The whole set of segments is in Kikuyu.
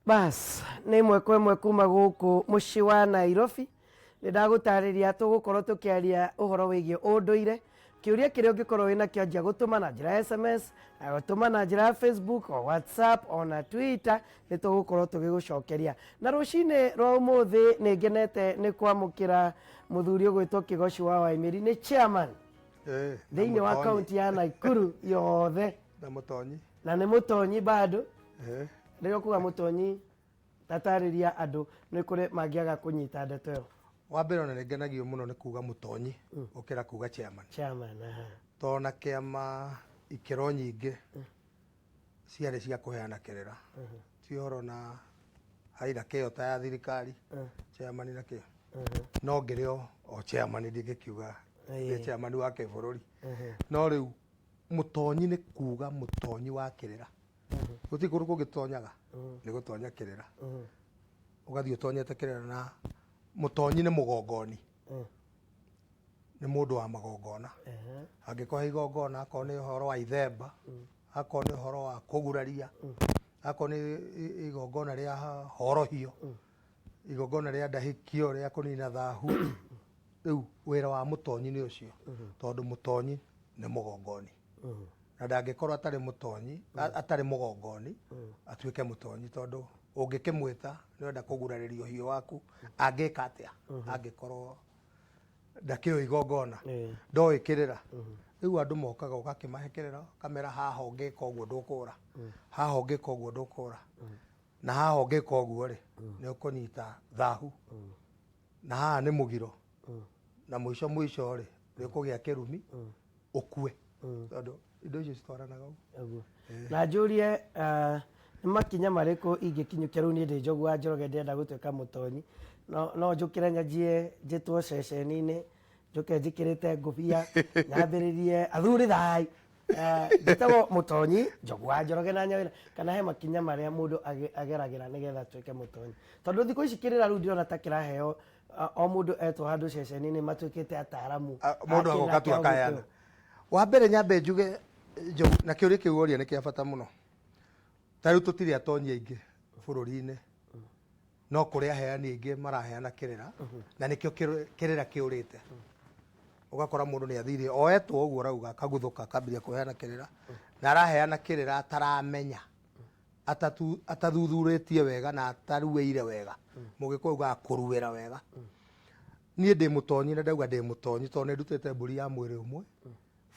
Bas, nĩ ĩmwe kwa ĩmwe kuma gũkũ mũciĩ wa Nairobi. Nĩ ndagũtarĩria tũgũkorwo tũkĩaria ũhoro wĩgiĩ ũndũire. Kĩũria kĩrĩa ũngĩkorwo wĩna kĩo anjia gũtũma na njĩra ya SMS, gũtũma na njĩra ya Facebook, o WhatsApp, ona Twitter, nĩ tũgũkorwo tũgĩgũcokeria. Na rũcinĩ rwa ũmũthĩ nĩ ngenete nĩ kwamũkĩra mũthuri ũgwĩtwo Kĩgoci wa Waimĩri, nĩ chairman Eh, na thĩinĩ wa mũtonyi. kaunti ya Nakuru yothe. Na mũtonyi. Na nĩ mũtonyi bado. Eh. Rĩrĩa ũkuga mũtonyi tatarĩria andũ nĩ kũrĩ mangĩaga kũnyita ndeto ĩyo. Wa mbere ona nĩ ngenagio mũno nĩ kuga mũtonyi gũkĩra kuga chairman. Chairman, aha. Tondũ na kĩama ikĩro nyingĩ ciarĩ cia kũheana kĩrĩra. Ti ũhoro na haira kĩo ta ya thirikari, chairman na kĩo. No ngĩrĩ o chairman ndingĩkiuga nĩ chairman wa kĩbũrũri. No rĩu mũtonyi nĩ kuga mũtonyi wa kĩrĩra. Gũtirĩ kũndũ kũngĩ tũtonyaga, nĩ gũtonya kĩrĩra. Ũgathiĩ ũtonyete kĩrĩra na mũtonyi nĩ mũgongoni. Nĩ mũndũ wa magongona. Angĩkorwo he igongona, akorwo nĩ ũhoro wa ithemba, akorwo nĩ ũhoro wa kũguraria, akorwo nĩ igongona rĩa horohio, igongona rĩa ndahikio rĩa kũnina thahu. Rĩu wĩra wa mũtonyi nĩ ũcio, tondũ mũtonyi nĩ mũgongoni. Na ndangĩkorwo atarĩ mũtonyi, atarĩ mũgongoni, atuĩke mũtonyi, tondũ ũngĩkĩmwĩta nĩ ũrenda kũgurarĩria ũhiũ waku, angĩka atĩa angĩkorwo ndakĩũĩ igongona, ndoĩ kĩrĩra. Rĩu andũ mokaga ũgakĩmahe kĩrĩra, ũkamera haha ũngĩka ũguo ndũkũra, haha ũngĩka ũguo ndũkũra, na haha ũngĩka ũguo rĩ, nĩ ũkũnyita thahu, na haha nĩ mũgiro, na mũico mũico rĩ, nĩ ũkũgĩa kĩrumi, ũkue, tondũ indo icio citwaranaga ũguo. Ũguo. Na njũrie nĩ makinya marĩkũ ingĩkinyũkia rĩu niĩ ndĩ Njogu wa Njoroge ndĩrenda gũtuĩka mũtonyi, no njũkĩre nyanjie njĩtwo ceceni-inĩ, njũke njĩkĩrĩte ngũbia, nyambĩrĩrie athuri thai, njĩtagwo mũtonyi Njogu wa Njoroge na Nyawĩra, kana he makinya marĩa mũndũ ageragĩra nĩgetha atuĩke mũtonyi? Tondũ thikũ ici kĩrĩra rĩu ndĩrona ta kĩraheo o mũndũ etwo handũ ceceni-inĩ matuĩkĩte ataramu. Mũndũ a agoka kĩrĩra tu kĩa akayana. Ũgĩkũyũ. Wa mbere nyambe njuge Njogu, na kĩũria kĩu woria nĩ kĩa bata mũno. Ta rĩu tũtirĩ atonyi aingĩ bũrũri-inĩ, no kũrĩ aheani aingĩ maraheana kĩrĩra, na nĩkĩo kĩrĩra kĩũrĩte. Ũgakora mũndũ nĩ athire oetwo ũguo ũrauga akaguthũka akambĩrĩria kũheana kĩrĩra, na araheana kĩrĩra ataramenya, atathuthurĩtie wega na ataruĩire wega. Mũgĩkũyũ augaga kũruĩra wega. Niĩ ndĩ mũtonyi na ndauga ndĩ mũtonyi tondũ nĩ ndutĩte mbũri ya mwĩrĩ ũmwe,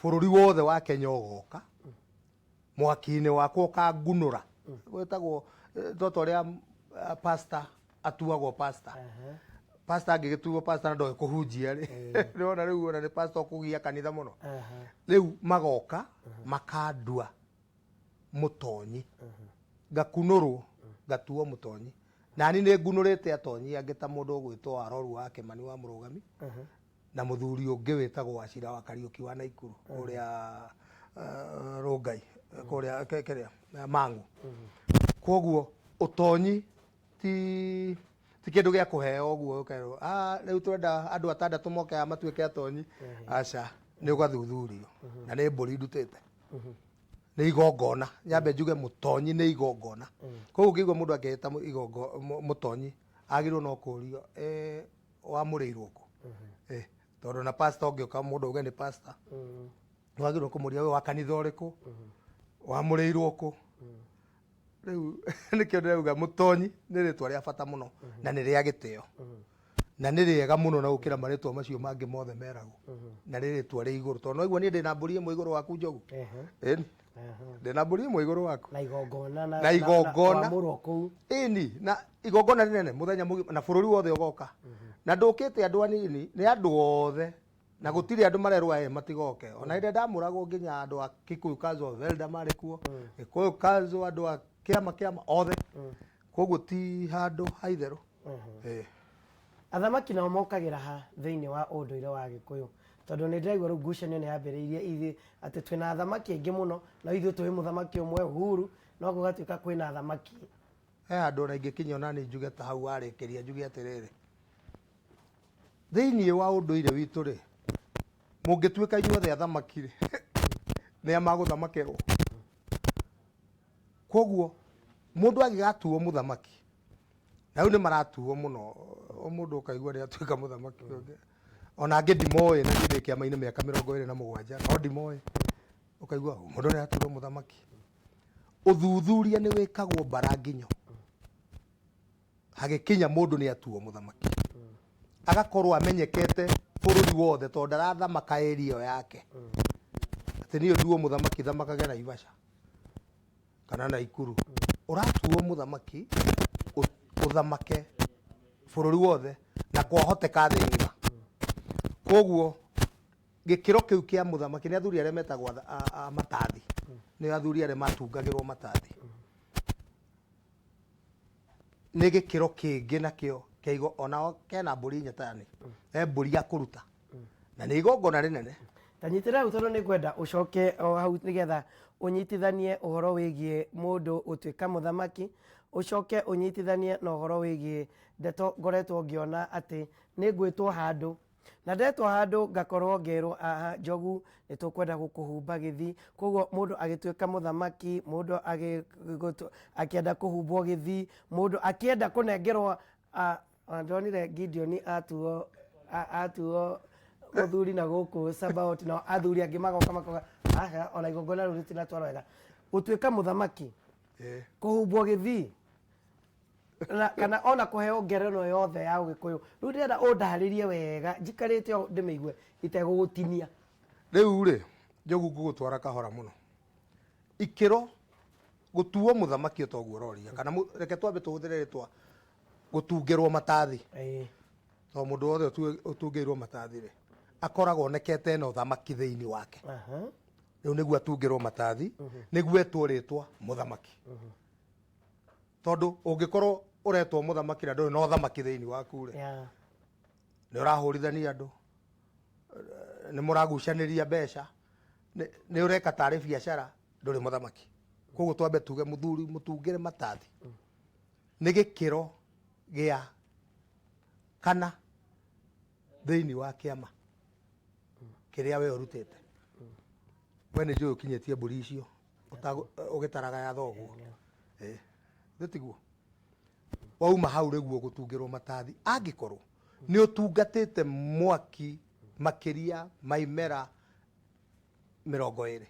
bũrũri wothe wa Kenya ũgoka mwaki-inĩ wakwa ũkangunũra. Gwĩtagwo toto ũrĩa pastor atuagwo pastor. Pastor angĩgĩtuo pastor na ndoĩ kũhunjia rĩ, nĩwona rĩu ona nĩ pastor ũkũgia kanitha mũno. Rĩu magoka makandua mũtonyi, ngakunũrwo ngatuo mũtonyi. Nani nĩ ngunũrĩte atonyi angĩ ta mũndũ ũgwĩtwo Waroru wa Kĩmani wa Mũrũgami, na mũthuri ũngĩ wĩtagwo Wachira wa Kariũki wa Naikuru kũrĩa Rũngai, kũrĩa kĩrĩa Mang'u. Kwoguo ũtonyi ti kĩndũ gĩa kũheo ũguo ũkerwo, rĩu twenda andũ atandatũ moke haha matuĩke atonyi. Aca, nĩ ũgathuthurio. Na nĩ mbũri ndutĩte. Nĩ igongona. Nyambe njuge mũtonyi nĩ igongona. Koguo ũngĩigua mũndũ akĩĩta mũtonyi, agĩrĩirwo no kũũrio, wamũrĩirwo kũ? Tondũ na pastor ũngĩũka mũndũ auge nĩ pastor, nĩ wagĩrĩirwo kũmũria we wa kanitha ũrĩkũ, wamũrĩirwo kũ? Rĩu nĩkĩo ndĩrauga mũtonyi nĩ rĩtwa rĩa bata mũno na nĩ rĩa gĩtĩo. Na nĩ rĩega mũno na gũkĩra marĩtwa macio mangĩ mothe meragwo. Na nĩ rĩtwa rĩ igũrũ. Tondũ waigua niĩ ndĩna mbũri ĩmwe igũrũ waku Njogu. Ĩni. Ndĩna mbũri ĩmwe igũrũ waku. Na igongona na Na igongona. na kwamũrwo kũu. Ĩni, na igongona rĩnene mũthenya mũgima na bũrũri wothe ũgoka. Na ndũkĩte andũ anini, nĩ andũ othe. Na gũtirĩ andũ marerwo aya matigoke. Ona hĩndĩ ĩrĩa ndamũragwo nginya andũ a Kikuyu Council of Elder marĩ kuo, Gĩkũyũ Council, andũ a kĩama kĩama othe. Koguo ti handũ ha itherũ. Athamaki nao mokagĩra ha thĩinĩ wa ũndũire wa Gĩkũyũ? Tondũ nĩ ndĩraigua rĩu ngucanio nĩ yambĩrĩirie ithuĩ atĩ twĩna athamaki aingĩ mũno, no ithuĩ tũĩ mũthamaki ũmwe Uhuru, no gũgatuĩka kwĩna athamaki. He handũ ona ingĩkinya ona niĩ njuge ta hau warĩkĩria njuge atĩrĩrĩ, thĩinĩ wa ũndũire witũ rĩ, mũngĩtuĩka inyuothe athamaki rĩ, nĩa magũthamakĩrwo? Koguo mũndũ angĩgatuo mũthamaki, Na rĩu nĩ maratuo mũno, o mũndũ ũkaigua nĩ atuĩka mũthamaki ũngĩ. Ona angĩ ndimoĩ, na niĩ ndĩ kĩama-inĩ mĩaka 27, no ndimoĩ. Ũkaigua mũndũ nĩ atuirwo mũthamaki. Ũthuthuria nĩ wĩkagwo mbara nginyo. Hagĩkinya mũndũ nĩ atuo mũthamaki. Agakorwo amenyekete bũrũri wothe tondũ ndarathamaka area ĩyo yake. Atĩ niĩ nduo mũthamaki thamakage Naivasha kana Naikuru. Ũratuo mũthamaki ũthamake bũrũri wothe na kwahoteka thĩ ng'ima. Koguo gĩkĩro kĩu kĩa mũthamaki nĩ athuri arĩa metagwo a matathi. Nĩ athuri arĩa matungagĩrwo matathi. Nĩ gĩkĩro kĩngĩ nakĩo kĩa onao kena mbũri nyatani. He mbũri ya kũruta. Na nĩ igongona rĩnene. Ta nyitĩrĩra hau tondũ nĩ ngwenda ũcoke o hau nĩgetha ũnyitithanie ũhoro wĩgiĩ mũndũ gũtuĩka mũthamaki, ũcoke ũnyitithanie na ũhoro wĩgiĩ ndeto ngoretwo ngĩona atĩ nĩ ngwĩtwo handũ na ndetwo handũ ngakorwo ngerwo aha Njogu nĩ tũkwenda gũkũhumba gĩthii. Koguo mũndũ agĩtuĩka mũthamaki, mũndũ akĩenda kũhumbwo gĩthii, mũndũ akĩenda kũnengerwo ndonire Gideon atuo mũthuri na gũkũ Sabaot, na athuri angĩ magoka makoga aca ona igongona rĩu rĩtinatwarwo wega. Gũtuĩka mũthamaki, kũhumbwo gĩthii na, kana ona kũheo ngerenwa yothe ya ũgĩkũyũ. Rĩu ndĩrenda ũndarĩrie wega njikarĩte o ndĩmĩigue itegũgũtinia. Rĩu rĩ, Njogu ngũgũtwara kahora mũno. Ikĩro gũtuo mũthamaki o toguo ũroria, kana reke twambe tũhũthĩre rĩtwa gũtungĩrwo matathi. Tondũ mũndũ wothe ũtungĩirwo matathi rĩ, akoragwo onekete ena ũthamaki thĩinĩ wake. Rĩu nĩguo atungĩrwo matathi, nĩguo etwo rĩtwa mũthamaki. Tondũ ũngĩkorwo ũretwo mũthamaki na ndũrĩ na ũthamaki thĩinĩ waku rĩ, nĩ ũrahũrithania andũ, nĩ mũragucanĩria mbeca, nĩ ũreka tarĩ biacara, ndũrĩ mũthamaki. Koguo twambe tuge mũthuri mũtungĩre matathi nĩ gĩkĩro gĩa kana thĩinĩ wa kĩama kĩrĩa we ũrutĩte. We nĩ njũĩ ũkinyĩtie mbũri icio ũgĩtaraga ya thoguo. Thĩ tiguo. Wauma hau rĩguo gũtungĩrwo matathi, angĩkorwo nĩ ũtungatĩte mwaki makĩria maimera 20.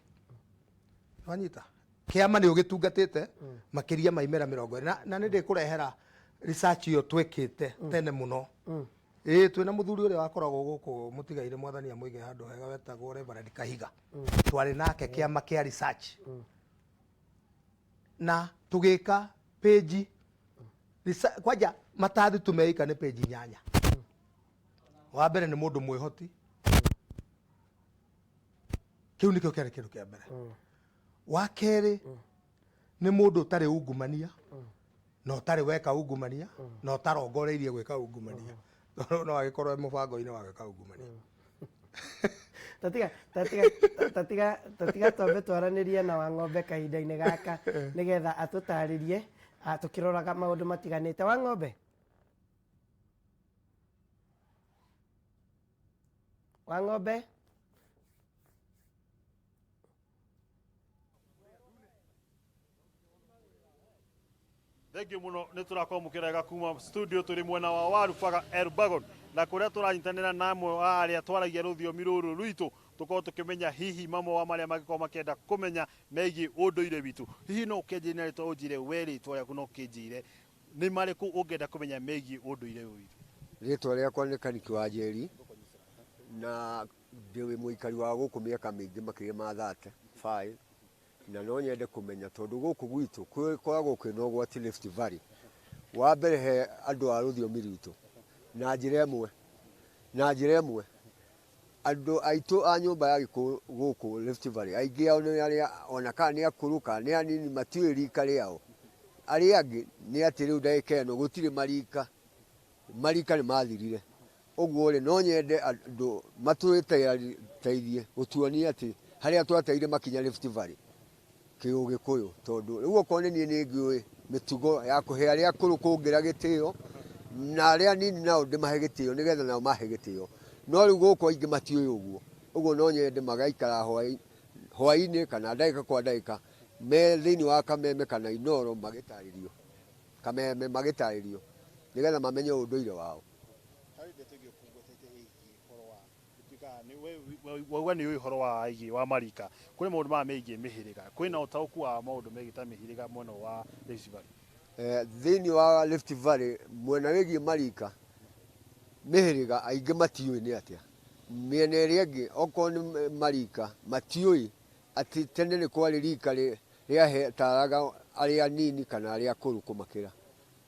Wanyita? Kĩama nĩ ũgĩtungatĩte makĩria maimera 20. Na nĩ ndĩkũrehera research ĩyo twĩkĩte tene mũno. Twĩna mũthuri ũrĩa wakoragwo gũkũ mũtigaire mwathani amũige handũ hega wetagwo Reverend Kahiga. Twarĩ nake kĩama kĩa research. Na tũgĩka page kwanja matathi tumeika nĩ page 8. Wa mbere nĩ mũndũ mwĩhoti. Kĩu nĩkĩo kĩarĩ kĩndũ kĩa mbere. Wa kerĩ nĩ mũndũ ũtarĩ ungumania, na ũtarĩ weka ungumania, na ũtarongoreirie gwĩka ungumania. No agĩkorwo e mũbango-inĩ wa gwĩka ungumania. Tatiga twambe twaranĩrie na Wang'ombe kahinda-inĩ gaka nĩgetha atũtarĩrie tũkĩroraga maũndũ matiganĩte. Wang'ombe? Wang'ombe? Thengiũ mũno nĩ tũrakwamũkĩra wega kuma studio tũrĩ mwena wa Warubaga Elbagon, na kũrĩa tũranyitanĩra na amwe wa arĩa twaragia rũthiomi rũrũ rwitũ, tũkorwo tũkĩmenya hihi mamwe wa marĩa mangĩkorwo makĩenda kũmenya megiĩ ũndũire witũ. Hihi no ũkĩanjĩrie na rĩtwa ũnjĩre we rĩtwa rĩaku no ũkĩnjĩre nĩ marĩkũ ũngĩenda kũmenya megiĩ ũndũire ũyũ witũ? Rĩtwa rĩakwa nĩ Kaniki wa Njeri, na ndĩ mũikari wa gũkũ mĩaka mĩingĩ makĩria ma 35, na no nyende kũmenya tondũ gũkũ gwitũ kwĩkoragwo kwĩna ũgwati Rift Valley. Wa mbere he andũ a rũthiomi rwitũ na njĩra ĩmwe, na njĩra ĩmwe andũ aitũ a nyũmba ya Gĩkũyũ gũkũ Rift Valley aingĩ ao nĩ arĩa ona kana nĩ akũrũ kana nĩ anini matiũĩ rika rĩao. Arĩa angĩ nĩ atĩ rĩu ndagĩka ĩno gũtirĩ marika, marika nĩ mathirire. Ũguo rĩ no nyende andũ matũteithie gũtuonia atĩ harĩa twateire makinya Rift Valley kĩũgĩkũyũ, tondũ rĩu okorwo nĩ niĩ nĩ ngĩũĩ mĩtugo ya kũhe arĩa akũrũ kũngĩra gĩtĩo na arĩa anini nao ndĩmahe gĩtĩo nĩgetha nao mahe gĩtĩo. No rĩu gũkũ aingĩ matiũĩ ũguo. Ũguo no nyende magaikara hwaĩ-inĩ kana ndagĩka kwa ndagĩka me thĩinĩ wa Kameme kana Inooro magĩtarĩrio. Kameme magĩtarĩrio. Nĩgetha mamenye ũndũire wao. Harĩ ndeto ĩngĩ ũkũgwetete ĩgiĩ ũhoro wa gũtuĩka nĩ wauga nĩ ũĩ ũhoro wa ĩgiĩ wa marika. Kũrĩ maũndũ maya megiĩ mĩhĩrĩga. Kwĩna ũtaũku wa maũndũ megiĩ ta mĩhĩrĩga mwena wa Rift Valley? Thĩinĩ wa Rift Valley mwena wĩgiĩ marika, mĩhĩrĩga aingĩ matiũĩ nĩ atĩa. Mĩena ĩrĩa ĩngĩ okorwo nĩ marika matiũĩ atĩ tene nĩ kwarĩ rika rĩataraga arĩa anini kana arĩa akũrũ kũmakĩra.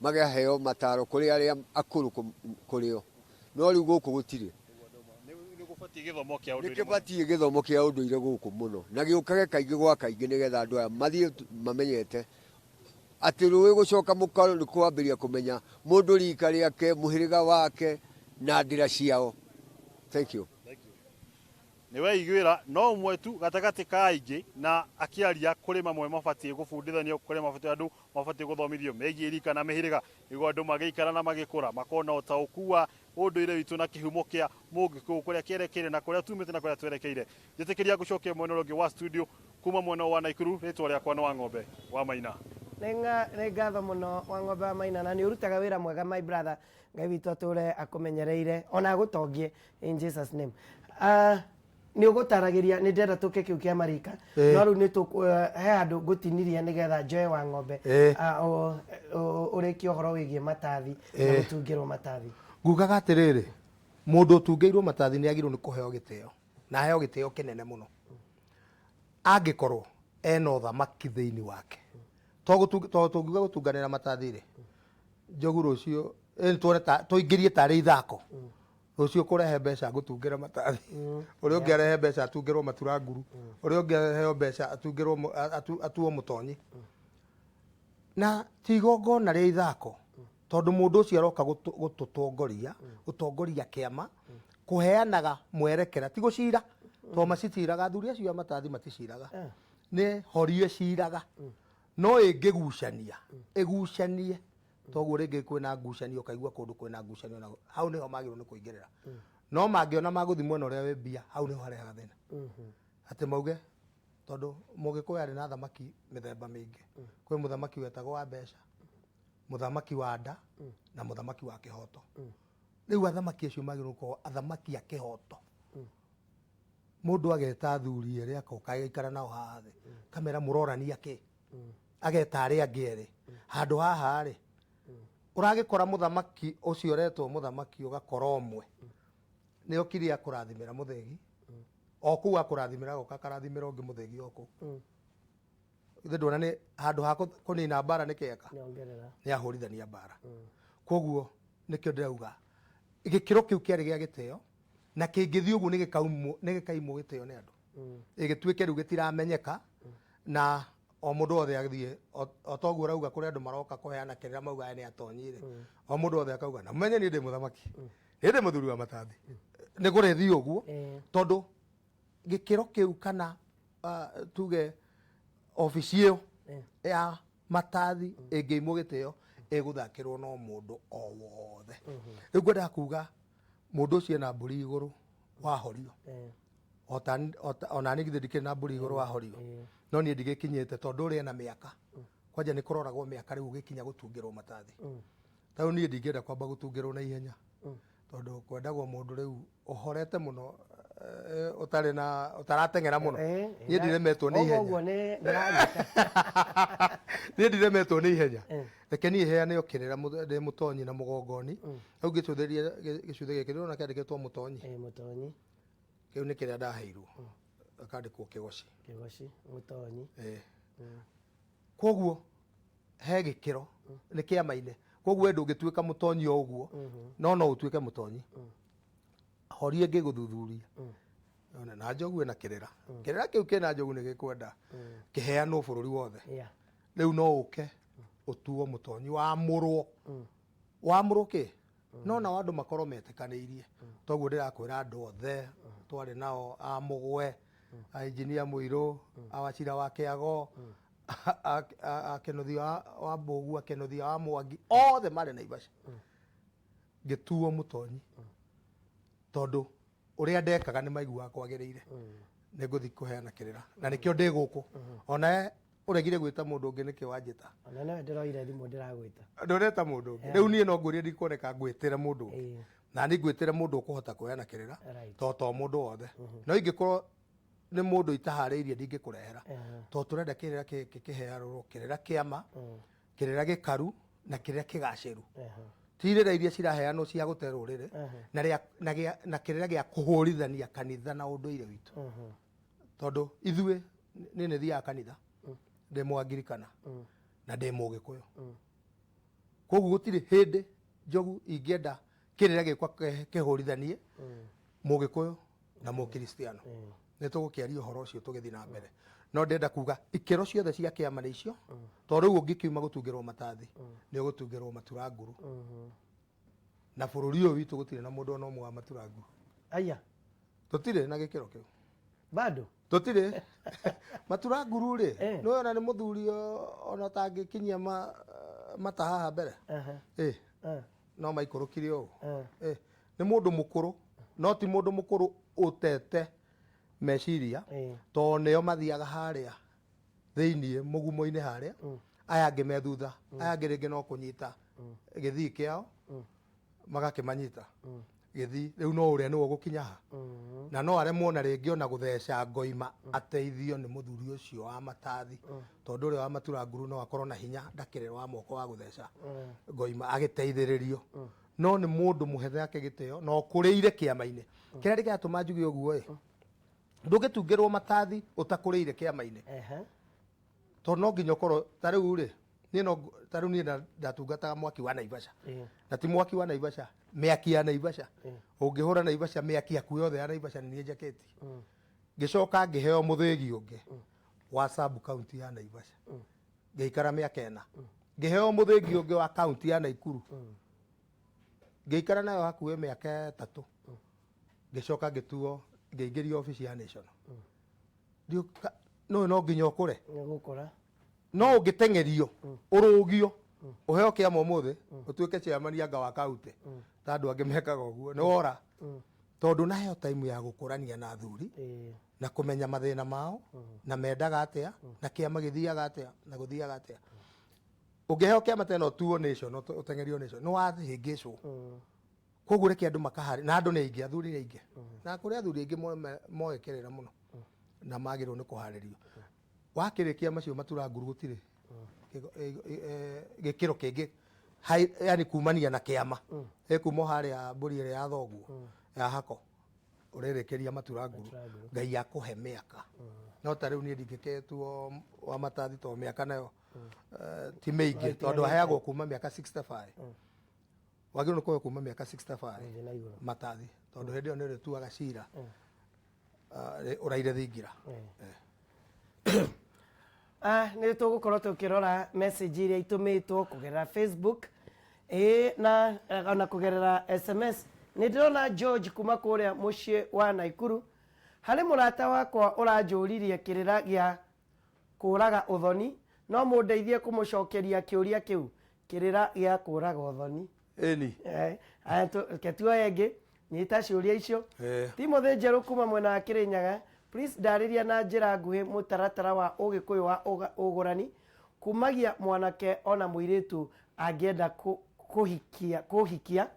Magaheo mataro kũrĩ arĩa akũrũ kũrĩ o. No rĩu gũkũ gũtirĩ. Nĩ gũbatiĩ gĩthomo kĩa ũndũire. Nĩ kĩbatiĩ gĩthomo kĩa ũndũire gũkũ mũno na gĩũkage kaingĩ gwa kaingĩ nĩgetha andũ aya mathiĩ mamenyete atĩ rũĩ gũcoka mũkaro nĩ kwambĩrĩria kũmenya mũndũ rika rĩake, mũhĩrĩga wake na ndĩra ciao. Thank you. Nĩ weiguĩra, no ũmwe tu gatagatĩ ka aingĩ na akĩaria kũrĩ mamwe mabatiĩ gũbundithanio, kũrĩ mabatiĩ andũ mabatiĩ gũthomithio megiĩ rika na mĩhĩrĩga nĩguo andũ magĩikara na magĩkũra makorwo na ũtaũku wa ũndũire witũ na kĩhumo kĩa Mũgĩkũyũ kũrĩa kĩerekeire na kũrĩa tumĩte na kũrĩa twerekeire. Njĩtĩkĩria ngũcokie mwena ũrĩa ũngĩ wa studio kuma mwena wa Naikuru, rĩtwa rĩakwa nĩ Wang'ombe wa Maina. Nĩ ngatho mũno Wang'ombe wa Maina na nĩ ũrutaga wĩra mwega my brother. Ngai witũ atũre akũmenyereire ona agũtongie in Jesus name. Nĩ ũgũtaragĩria nĩ ndĩrenda tũke kĩu kĩa marika no rĩu nĩ he handũ ngũtinirie nĩgetha njoe Wang'ombe ũrĩkie ũhoro wĩgiĩ matathi na gũtungĩrwo matathi. Ngugaga atĩrĩrĩ, mũndũ ũtungĩirwo matathi nĩ agĩrĩirwo nĩ kũheo gĩtĩo na aheo gĩtĩo kĩnene mũno angĩkorwo ena ũthamaki thĩinĩ wake. To tũngiuga gũtunganĩra matathi rĩ, Njogu rũciũ tuone ta tũingĩrie tarĩ ithako rũciũ kũrehe mbeca ngũtungĩra matathi, ũrĩa ũngĩ arehe mbeca atungĩrwo matura nguru, ũrĩa ũngĩ aheo mbeca atungĩrwo atuo mũtonyi. Na ti igongona rĩa ithako tondũ mũndũ ũcio aroka gũtũtongoria, gũtongoria kĩama, kũheanaga mwerekera, ti gũcira tondũ maciciraga, athuri acio a matathi maticiraga, nĩ horie ciraga, no ĩngĩgucania ĩgucanie toguo rĩngĩ kwĩna ngucanio ũkaigua kũndũ kwĩna ngucanio na hau nĩho magĩrĩirwo nĩ kũingĩrĩra. No mangĩona magũthiĩ mwena ũrĩa wĩ mbia, hau nĩho harehaga thĩna. Atĩ mauge tondũ Mũgĩkũyũ arĩ na athamaki mĩthemba mĩingĩ. Kwĩ mũthamaki wetagwo wa mbeca, mũthamaki wa nda na mũthamaki wa kĩhoto. Rĩu athamaki acio magĩrĩirwo gũkorwo athamaki a kĩhoto. Mũndũ ageta athuri erĩ akoka agaikara nao haha thĩ, kamera mũrorania kĩ? Ageta arĩa angĩ erĩ. Handũ haha rĩ, ũragĩkora mũthamaki ũcio ũretwo mũthamaki ũgakora ũmwe nĩ okire akũrathimĩra mũthĩgi, o kũu akũrathimĩra agoka akarathimĩra ũngĩ mũthĩgi o kũu. Ithe ndwona nĩ handũ ha kũnina mbara nĩ kĩeka nĩ ahũrithania mbara. Koguo nĩkĩo ndĩrauga gĩkĩro kĩu kĩarĩ gĩa gĩtĩo na kĩngĩthiĩ ũguo nĩ gĩkaimwo gĩtĩo nĩ andũ, ĩgĩtuĩke rĩu gĩtiramenyeka na o mũndũ wothe athiĩ o toguo ũrauga kũrĩ andũ maroka kũheana kĩrĩra mauga aya nĩ atonyi rĩ, o mũndũ wothe akauga na mũmenye niĩ ndĩ mũthamaki, niĩ ndĩ mũthuri wa matathi. Nĩ kũrĩthiĩ ũguo tondũ gĩkĩro kĩu kana tuge obici ĩyo ya matathi ĩngĩimwo gĩtĩo ĩgũthakĩrwo no mũndũ o wothe. Rĩu ngwendaga kuga mũndũ ũcio ena mbũri igũrũ wahorio, ona niĩ githĩ ndikĩrĩ na mbũri igũrũ wahorio, no niĩ ndigĩkinyĩte tondũ ũrĩa ena mĩaka kwanja nĩ kũroragwo mĩaka rĩu ũgĩkinya gũtungĩrwo matathi. Tarĩu niĩ ndingĩenda kwamba gũtungĩrwo na ihenya tondũ kwendagwo mũndũ rĩu ũhorete mũno, ũtarĩ na ũtarateng'era mũno. Niĩ ndiremetwo nĩ ihenya. Ũguo nĩ ndĩranyita. Niĩ ndiremetwo nĩ ihenya. Reke niĩ heane o kĩrĩra ndĩ mũtonyi na mũgongoni. Rĩu ngĩcũthĩrĩria gĩcuthĩ gĩkĩ ndĩrona kĩandĩkĩtwo mũtonyi. Mũtonyi. Kĩu nĩ kĩrĩa ndaheirwo. Gakandĩkwo kĩgoci. Kĩgoci, mũtonyi. Koguo he gĩkĩro nĩ kĩama-inĩ. Koguo we ndũngĩtuĩka mũtonyi o ũguo, no no ũtuĩke mũtonyi. Horie ngĩgũthuthuria. Ona na njogu ĩna kĩrĩra. Kĩrĩra kĩu kĩna njogu nĩ gĩkwenda kĩheanwo bũrũri wothe. Rĩu no ũke ũtuo mũtonyi wamũrwo. Wamũrwo kĩ? No nao andũ makorwo metĩkanĩirie. Toguo ndĩrakwĩra andũ othe twarĩ nao a Mũgwe, a injinia Mũirũ, a Wachira wa Kĩago, a Kĩnuthia wa Mbũgua, Kĩnuthia wa Mwangi, othe marĩ Naivasha. Ngĩtuo mũtonyi tondũ ũrĩa ndekaga nĩ maiguaga kwagĩrĩire. Nĩ ngũthiĩ kũheana kĩrĩra na nĩkĩo ndĩ gũkũ. Ona Ũregire gwĩta mũndũ ũngĩ nĩkĩ wanjĩta? Ona nĩwe ndĩroire thimũ ndĩragwĩta. Ndũreta mũndũ ũngĩ. Rĩu niĩ no ngũrie ndikuoneka ngwĩtĩre mũndũ ũngĩ. Na niĩ ngwĩtĩre mũndũ ũkũhota kuoyana kĩrĩra. To to mũndũ wothe. No ingĩkorwo nĩ mũndũ itaharĩirie ndingĩkũrehera. To tũrenda kĩrĩra gĩkĩ kĩheanwo kĩrĩra kĩa ma, kĩrĩra gĩkaru na kĩrĩra kĩgacĩru. Ti irĩra iria ciraheanwo cia gũte rũrĩrĩ na rĩa na gĩa na kĩrĩra gĩa kũhũrithania kanitha na ũndũire witũ. Tondũ ithuĩ niĩ nĩ thiaga kanitha ndĩ Mũangirikana na ndĩ Mũgĩkũyũ. Koguo gũtirĩ hĩndĩ Njogu ingĩenda kĩrĩra gĩakwa kĩhũrithanie Mũgĩkũyũ na Mũkristiano. Nĩ tũgũkĩaria ũhoro ũcio tũgĩthiĩ na mbere. No ndĩrenda kuga ikĩro ciothe cia kĩama nĩ icio, tondũ rĩu ũngĩkiuma gũtungĩrwo matathi nĩ ũgũtungĩrwo matura nguru. Na bũrũri ũyũ witũ gũtirĩ na mũndũ ona ũmwe wa matura nguru. Aya. Tũtirĩ na gĩkĩro kĩu. Bado? Tũtirĩ. Matura nguru rĩ, nĩ ona nĩ mũthuri ona ũtangĩkinyia mata haha mbere. No maikũrũkire ũũ. Nĩ mũndũ mũkũrũ, no ti mũndũ mũkũrũ ũtete meciria, tondũ nĩo mathiaga harĩa thĩiniĩ mũgumo-inĩ harĩa, aya angĩ me thutha, aya angĩ rĩngĩ no kũnyita gĩthii kĩao, magakĩmanyita gĩthii. Rĩu no ũrĩa nĩwe ũgũkinya ha, na no aremwo na rĩngĩ ona gũtheca ngoima ateithio nĩ mũthuri ũcio wa matathi, tondũ ũrĩa wa matura nguru no akorwo na hinya ndakĩrĩ wa moko wa gũtheca ngoima agĩteithĩrĩrio. No nĩ mũndũ mũhe yake gĩtĩo na ũkũrĩire kĩama-inĩ. Kĩrĩa kĩratũma njuge ũguo ĩ, ndũngĩtungĩrwo matathi ũtakũrĩire kĩama-inĩ. Tondũ no nginya ũkorwo ta rĩu rĩ, niĩ no ta rĩu niĩ ndatungataga mwaki wa Naivasha. Na ti mwaki wa Naivasha, mĩaki ya Naivasha. Ũngĩhũra Naivasha, mĩaki yaku yothe ya Naivasha nĩ niĩ njakĩtie. Ngĩcoka ngĩheo mũthĩgi ũngĩ wa sub county ya Naivasha. Ngĩikara mĩaka ĩna. Ngĩheo mũthĩgi ũngĩ wa county ya Naikuru. Ngĩikara nayo hakuhĩ mĩaka 3. Ngĩcoka ngĩtuo, ngĩingĩrio obici ya national. No no nginya ũkũre. Nĩgũkũra. No ũngĩteng'erio, ũrũgio, ũheo kĩama ũmũthĩ, ũtuĩke chairman anga wa county. Ta andũ angĩ mekaga ũguo, nĩ wora. Tondũ naheo time ya gũkũrania na athuri, na kũmenya mathĩna mao, na mendaga atĩa, na kĩama gĩthiaga atĩa, na gũthiaga atĩa. Ũngĩheo kĩama tena ũtuo nation, ũteng'erio nation, nĩ wahĩngĩcwo. Koguo reke andũ makaharĩ, na andũ nĩ aingĩ, athuri nĩ aingĩ. Na kũrĩ athuri aingĩ moĩ kĩrĩra mũno, na magĩrĩirwo nĩ kũharĩrio. Wakĩrĩkia macio matura nguru gũtirĩ gĩkĩro kĩngĩ, yani kumania na kĩama. Ĩkuma o harĩa mbũri ĩrĩa ya thoguo, ya hako, ũrĩrĩkĩria matura nguru. Ngai akũhe mĩaka. No ta rĩu niĩ ndingĩkĩtuo wa matathi tondũ mĩaka nayo ti mĩingĩ, tondũ aheagwo kuma mĩaka 65. Wagĩrĩirwo nĩ kũheo kuma mĩaka 65 matathi, tondũ hĩndĩ ĩyo nĩ ũrĩtuaga cira ũraire thingira. Nĩ tũgũkorwo tũkĩrora message iria itũmĩtwo kũgerera Facebook na ona kũgerera SMS. Nĩ ndĩrona George kuma kũrĩa mũciĩ wa Naikuru. Harĩ mũrata wakwa ũranjũririe kĩrĩra gĩa kũraga ũthoni, no mũndeithie kũmũcokeria kĩũria kĩu, kĩrĩra gĩa kũraga ũthoni. Ĩni. Aya reke tuoye ĩngĩ, nyita ciũria icio. Timothy Njerũ kuma mwena wa Kĩrĩnyaga, please ndarĩria na njĩra nguhĩ mũtaratara wa ũgĩkũyũ wa ũgũrani kumagia mwanake ona mũirĩtu angĩenda kũhikia.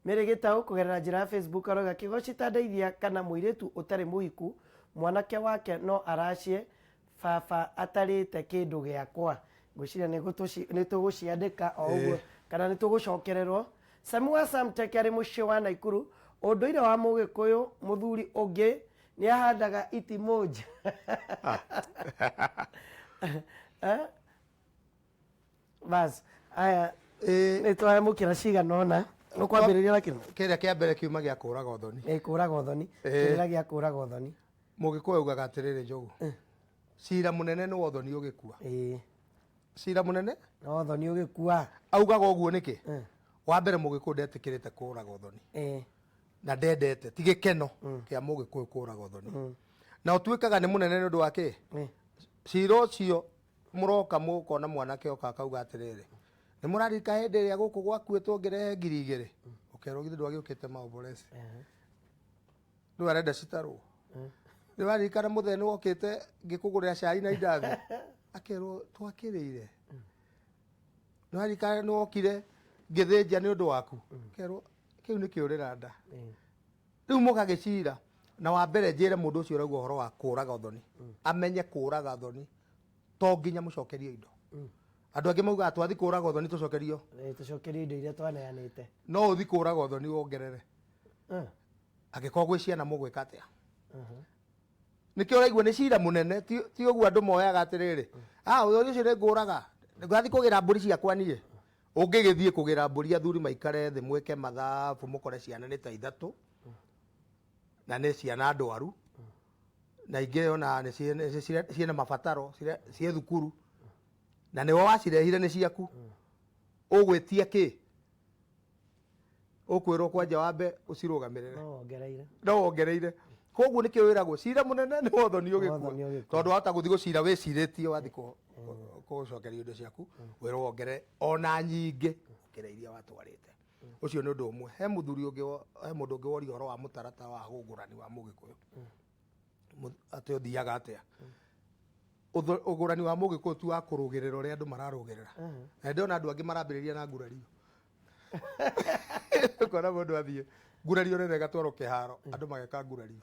Mary Gĩtaũ kũgerera njĩra ya Facebook arauga Kĩgoci ta ndeithia kana mũirĩtu ũtarĩ mũhiku mwanake wake no aracie baba atarĩte kĩndũ gĩakwa. Ngwĩciria nĩ tũgũciandĩka o ũguo kana nĩ tũgũcokererwo. Samu wa Samtech arĩ mũciĩ wa Naikuru, ũndũire wa mũgĩkũyũ mũthuri ũngĩ nĩ ahandaga itimũ nja. Bas, aya nĩ twamũkĩra cigana ũna. Ũkwambĩrĩria na kĩrĩkũ? Kĩrĩa kĩa mbere kiuma gĩa kũraga ũthoni. Ĩ, kũraga ũthoni. Kĩrĩra gĩa kũraga ũthoni. Mũgĩkũyũ augaga atĩrĩrĩ, Njogu, cira mũnene nĩ wa ũthoni ũgĩkua. Cira mũnene? Nĩ wa ũthoni ũgĩkua. Augaga ũguo nĩkĩ? Wa mbere mũgĩkũyũ ndetĩkĩrĩte kũraga ũthoni. Na ndendete, ti gĩkeno kĩa mũgĩkũyũ kũraga ũthoni. Na ũtuĩkaga nĩ mũnene nĩ ũndũ wa kĩ? Cira ũcio mũroka mũkona mwanake oka akauga atĩrĩrĩ, nĩ mũraririka hĩndĩ ĩrĩa gũkũ gwakuĩtwo ngĩrehe 2,000? Ũkerwo githĩ ndwagĩũkĩte maombolezi. Rĩu arenda citarwo. Nĩ waririkana mũthenya nĩ wokĩte ngĩkũgũrĩra cai na indathi? Akerwo twakĩrĩire. Nĩ waririkana nĩ wokire ngĩthĩnja nĩ ũndũ waku? Akerwo kĩu nĩ kĩũrĩra nda. Rĩu mũgagĩcira na wa mbere njĩre mũndũ ũcio ũrauga ũhoro wa kũraga ũthoni amenye kũraga ũthoni to nginya mũcokerio indo. Andũ angĩ maugaga twathi kũraga ũthoni tũcokerio. Tũcokerio indo iria twaneanĩte. No ũthi kũraga ũthoni wongerere. Angĩkorwo gwĩ ciana mũgwĩka atĩa? Nĩkĩo ũraigua nĩ cira mũnene, ti ũguo andũ moyaga atĩrĩrĩ, ah, ũthoni ũcio nĩ ngũraga, ngathiĩ kũgĩra mbũri ciakwa niĩ. Ũngĩgĩthiĩ kũgĩra mbũri athuri maikare thĩ mwĩke mathabu mũkore ciana nĩ ta ithatũ na nĩ ciana ndwaru na ingĩ ona nĩ ciĩna mabataro ciĩ thukuru na nĩwe wacirehire nĩ ciaku, ũgwĩtia kĩ? Ũkwĩrwo kwanja wambe ũcirũgamĩrĩre. No wongereire. No wongereire. Koguo nĩkĩo wĩragwo cira mũnene nĩ wothoni Wothoni ũgĩkua, ũgĩkua. Tondũ wahota gũthiĩ gũcira wĩcirĩtie wathiĩ gũcokerio indo ciaku wĩrwo wongerere ona nyingĩ gũkĩra iria watwarĩte. Ũcio nĩ ũndũ ũmwe. He mũthuri ũngĩ he mũndũ ũngĩ woria ũhoro wa mũtaratara wa ũgũrani wa mũgĩkũyũ. Atĩ ũthiaga atĩa? Ũgũrani wa mũgĩkũyũ ti wa kũrũgĩrĩra ũrĩa andũ mararũgĩrĩra. Na ndĩrona andũ angĩ marambĩrĩria na ngurario. Ũkona mũndũ athiĩ ngurario nene ĩgatwarwo kĩharo, andũ mageka ngurario.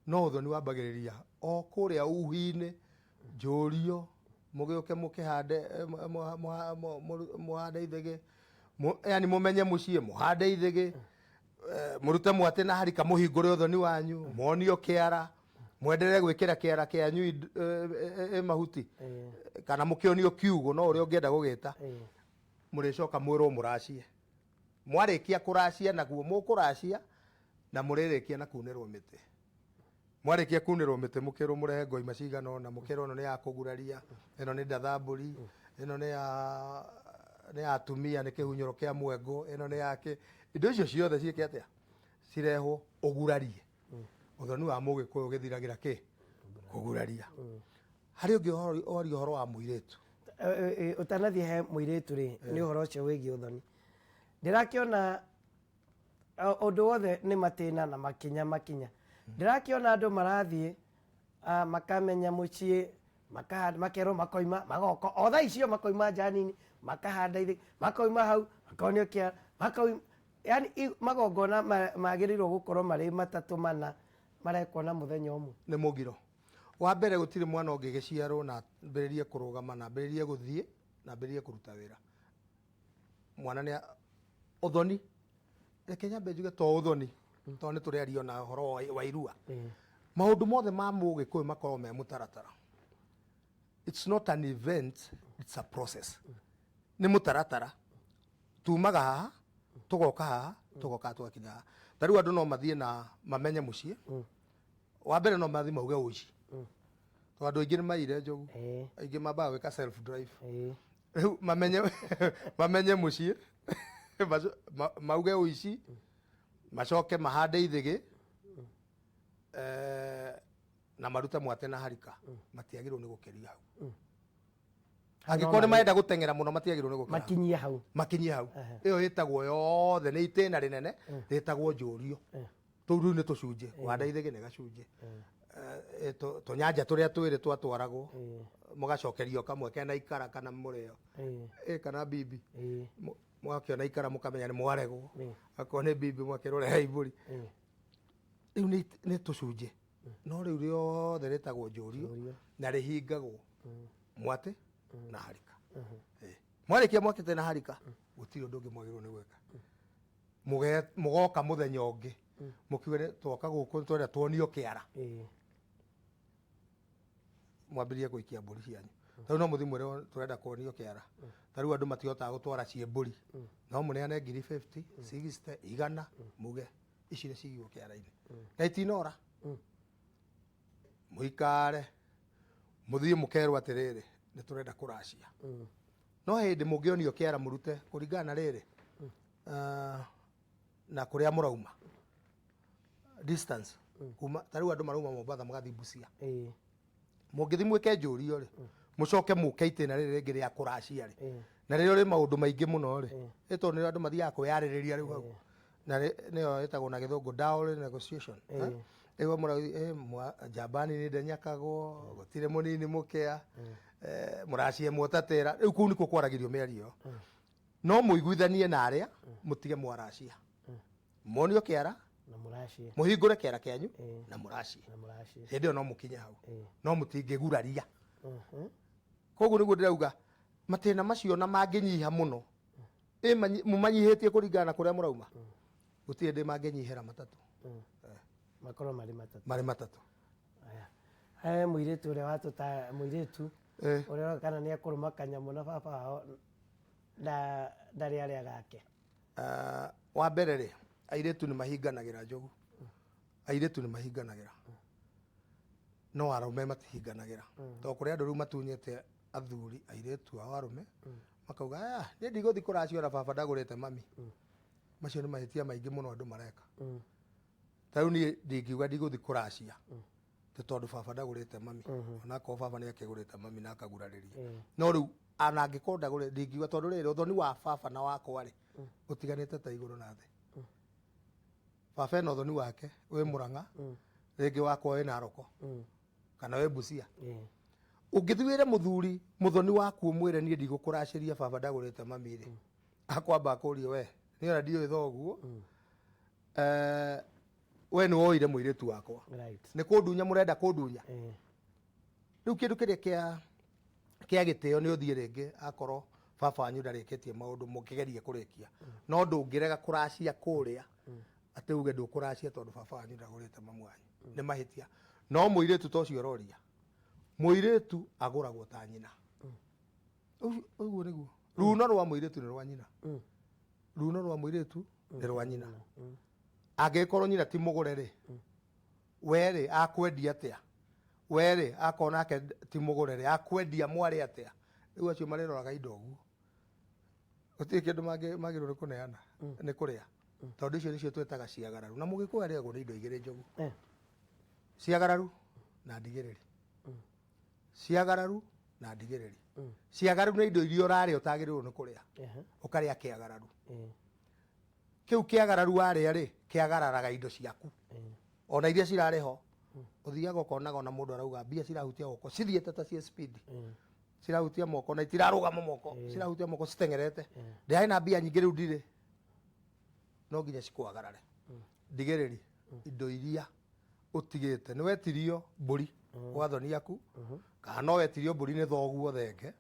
No ũthoni wambagĩrĩria o kũrĩa uhi-inĩ, njũrio, mũgĩũke mũkĩhande, mũhande ithĩgĩ, yani mũmenye mũciĩ, mũhande ithĩgĩ, mũrute mwatĩ na harika, mũhingũre ũthoni wanyu, muonio kĩara, mwenderee gwĩkĩra kĩara kĩanyu ĩ mahuti, kana mũkĩonio kiugũ, no ũrĩa ũngĩenda gũgĩta, mũrĩcoka mwĩrwo mũracie. Mwarĩkia kũracia naguo mũkũracia na mũrĩrĩkia na kunĩrwo mĩtĩ. Mwarĩkia kunĩrwo mĩtĩ mũkĩrwo mũrehe ngoima cigana ũna, mũkĩrwo ĩno nĩ ya kũguraria, ĩno nĩ ndathambũri, ĩno nĩ ya atumia, nĩ kĩhunyũro kĩa mwengo, ĩno nĩ ya kĩ. Indo icio ciothe ciĩke atĩa? Cirehwo ũgurarie. Ũthoni wa mũgĩkũyũ ũgĩthiragĩra kĩ? Kũguraria. Harĩ ũngĩ woria ũhoro wa mũirĩtu. Ũtanathiĩ he mũirĩtu rĩ, nĩ ũhoro ũcio wĩgiĩ ũthoni. Ndĩrakĩona ũndũ wothe nĩ matĩna na makinya makinya. Ndĩrakĩona andũ marathiĩ makamenya mũciĩ, makahanda, makerwo makoima, magoka o thaa icio makoima nja nini, makahanda ithĩ, makoima hau, makonio kĩara, makoima, yani magongona magĩrĩirwo gũkorwo marĩ matatũ mana marekwo na mũthenya ũmwe. Nĩ mũgiro. Wa mbere gũtirĩ mwana ũngĩgĩciarwo na ambĩrĩrie kũrũgama na ambĩrĩrie gũthiĩ na ambĩrĩrie kũruta wĩra. Mwana nĩ ũthoni, reke nyambe njuge to ũthoni, tondũ nĩ tũrĩaria ona ũhoro wa irua. Maũndũ mothe ma mũgĩkũyũ makoragwo me mũtaratara. It's not an event, it's a process. Nĩ mũtaratara. Tumaga haha, tũgoka haha, tũgoka tũgakinya haha. Ta rĩu andũ no mathiĩ na mamenye mũciĩ. Wa mbere no mathiĩ mauge ũici. Tondũ andũ aingĩ nĩ maire njogu. Aingĩ mambaga gwĩka self drive. Rĩu mamenye mũciĩ, mauge ũici, macoke mahande ithĩgĩ, na marute mwate na harika. Matiagĩrĩirwo nĩ gũkĩria hau. Angĩkorwo nĩ marenda gũteng'era mũno matiagĩrĩirwo nĩ gũkĩra hau. Makinyie hau. Makinyie hau. Ĩyo ĩtagwo yothe nĩ itĩna rĩnene rĩtagwo njũrio. Tũu rĩu nĩ tũcunjĩ, kũhanda ithĩgĩ nĩ gacunjĩ. Tũnyanja tũrĩa twĩrĩ twatwaragwo, mũgacokerio kamwe kena ikara kana mũrĩo. Kana bibi. Mũgakĩona ikara mũkamenya nĩ mwaregwo. Akorwo nĩ bibi mũgakĩrwo rehei mbũri. Rĩu nĩ tũcunjĩ. No rĩu rĩothe rĩtagwo njũrio na rĩhingagwo mwatĩ na harika. Mwarĩkia mwakĩte na harika, gũtirĩ ũndũ ũngĩ mwagĩrĩirwo nĩ gwĩka. Mũgoka mũthenya ũngĩ mũkiuge nĩ twoka gũkũ twenda tuonio kĩara. Mwambĩrĩrie gũikia mbũri cianyu. Tarĩu no mũthiĩ mwĩre tũrenda kuonio kĩara. Tarĩu andũ matihotaga gũtwara ciĩ mbũri. No mũneane ngiri 50, 60, igana, muge ici nĩ cigirwo kĩara-inĩ. Na itinora. Mũikare mũthiĩ mũkerwo atĩrĩrĩ nĩ tũrenda kũracia. No hĩndĩ mũngĩonio kĩara mũrute kũringana na rĩrĩ, na kũrĩa mũrauma distance kuma ta rĩu andũ marauma Mombatha magathiĩ Busia. Mũngĩthiĩ mwĩke njũrio rĩ, mũcoke mũke itĩna rĩrĩ rĩngĩ rĩa kũracia rĩ, na rĩrĩa rĩ maũndũ maingĩ mũno rĩ, ĩ tondũ nĩrĩo andũ mathiaga kwĩyarĩrĩria rĩu hau. Na nĩyo ĩtagwo na gĩthũngũ dowry negotiation. Ĩĩ. Rĩu mũra njambani nĩ ndenyakagwo, gũtirĩ mũnini mũkĩa, mũracie mwotatĩra. Rĩu kũu nĩkuo kwaragĩrio mĩario. No mũiguithanie na arĩa mũtige mwaracia, monio kĩara, na mũracie, mũhingũre kĩara kĩanyu na mũracie. Na mũracie. Hĩndĩ ĩyo no mũkinye hau, no mũtingĩguraria. Koguo nĩguo ndĩrauga matĩna macio na mangĩnyiha mũno. Ĩ mũmanyihĩtie kũringana na kũrĩa mũrauma, gũtirĩ hĩndĩ mangĩnyihĩra matatũ. Makorwo marĩ matatũ. Marĩ matatũ. Aya. He mũirĩtu ũrĩa watũta mũirĩtu ũrĩa ũroka kana nĩ ekũrũma kanyamũ na baba wao na ndarĩ arĩa gake. Ah, wa mbere rĩ, airĩtu nĩ mahinganagĩra, Njogu. Airĩtu nĩ mahinganagĩra, no arũme matihinganagĩra, tondũ kũrĩ andũ rĩu matunyĩte athuri airĩtu ao arũme, makauga, "Aya, niĩ ndigũthiĩ kũracio na baba ndagũrĩte mami." Macio nĩ mahĩtia maingĩ mũno andũ mareka. Ta rĩu niĩ ndingiuga ndigũthiĩ kũracia nĩ tondũ baba ndagũrĩte mami, onakorwo baba nĩ akĩgũrĩte mami na akagurarĩria. No rĩu ona angĩkorwo ndagũrĩte, ndingiuga, tondũ rĩrĩ, ũthoni wa baba na wakwa rĩ, ũtiganĩte ta igũrũ na thĩ. Baba ena ũthoni wake wĩ Mũrang'a, rĩngĩ wakwa wĩ Naroko kana wĩ Busia. Ũngĩthiĩ wĩre mũthuri mũthoni waku, ũmwĩre, "Niĩ ndigũkũracĩria, baba ndagũrĩte mami" rĩ, akwamba akũrie, "We niĩ ona ndiũĩ thoguo. We nĩ woire mũirĩtu wakwa. Nĩ kũndunya mũrenda kũndunya." Rĩu kĩndũ kĩrĩa kĩa gĩtĩo nĩ ũthiĩ rĩngĩ, akorwo baba wanyu ndarĩkĩtie maũndũ, mũkĩgerie kũrĩkia, no ndũngĩrega kũracia kũrĩa atĩ uge ndũkũracia tondũ baba wanyu ndagũrĩte mamu wanyu. Nĩ mahĩtia. No mũirĩtu ta ũcio ũroria, mũirĩtu agũragwo ta nyina. Ũguo nĩguo runo rwa mũirĩtu nĩ rwa nyina. Runo rwa mũirĩtu nĩ rwa nyina. Angĩkorwo nyina ti mũgũre rĩ, we rĩ, akwendia atĩa? We rĩ, akorwo nake ti mũgũre rĩ, akwendia mwarĩ atĩa? Rĩu acio marĩroraga indo ũguo, gũtirĩ kĩndũ magĩrĩirwo nĩ kũneana, nĩ kũrĩa, tondũ icio nĩcio twĩtaga ciagararu. Na Mũgĩkũyũ arĩagwo nĩ indo igĩrĩ, Njogu: ciagararu na ndigĩrĩri. Ciagararu na ndigĩrĩri. Ciagararu nĩ indo iria ũrarĩa ũtagĩrĩirwo nĩ kũrĩa, ũkarĩa kĩagararu. Kĩu kĩagararu warĩa rĩ, kĩagararaga indo ciaku ona iria cirarĩ ho. Ũthiaga ũkonaga ona mũndũ arauga mbia cirahutia moko cithiĩte ta ciĩ speed, cirahutia moko na itirarũgama moko, cirahutia moko citeng'erete. Ndĩrarĩ na mbia nyingĩ, rĩu ndirĩ. No nginya cikwagarare. Ndigĩrĩri, indo iria ũtigĩte, nĩ wetirio mbũri gwa thoni aku, kana no wetirio mbũri nĩ thoguo thenge,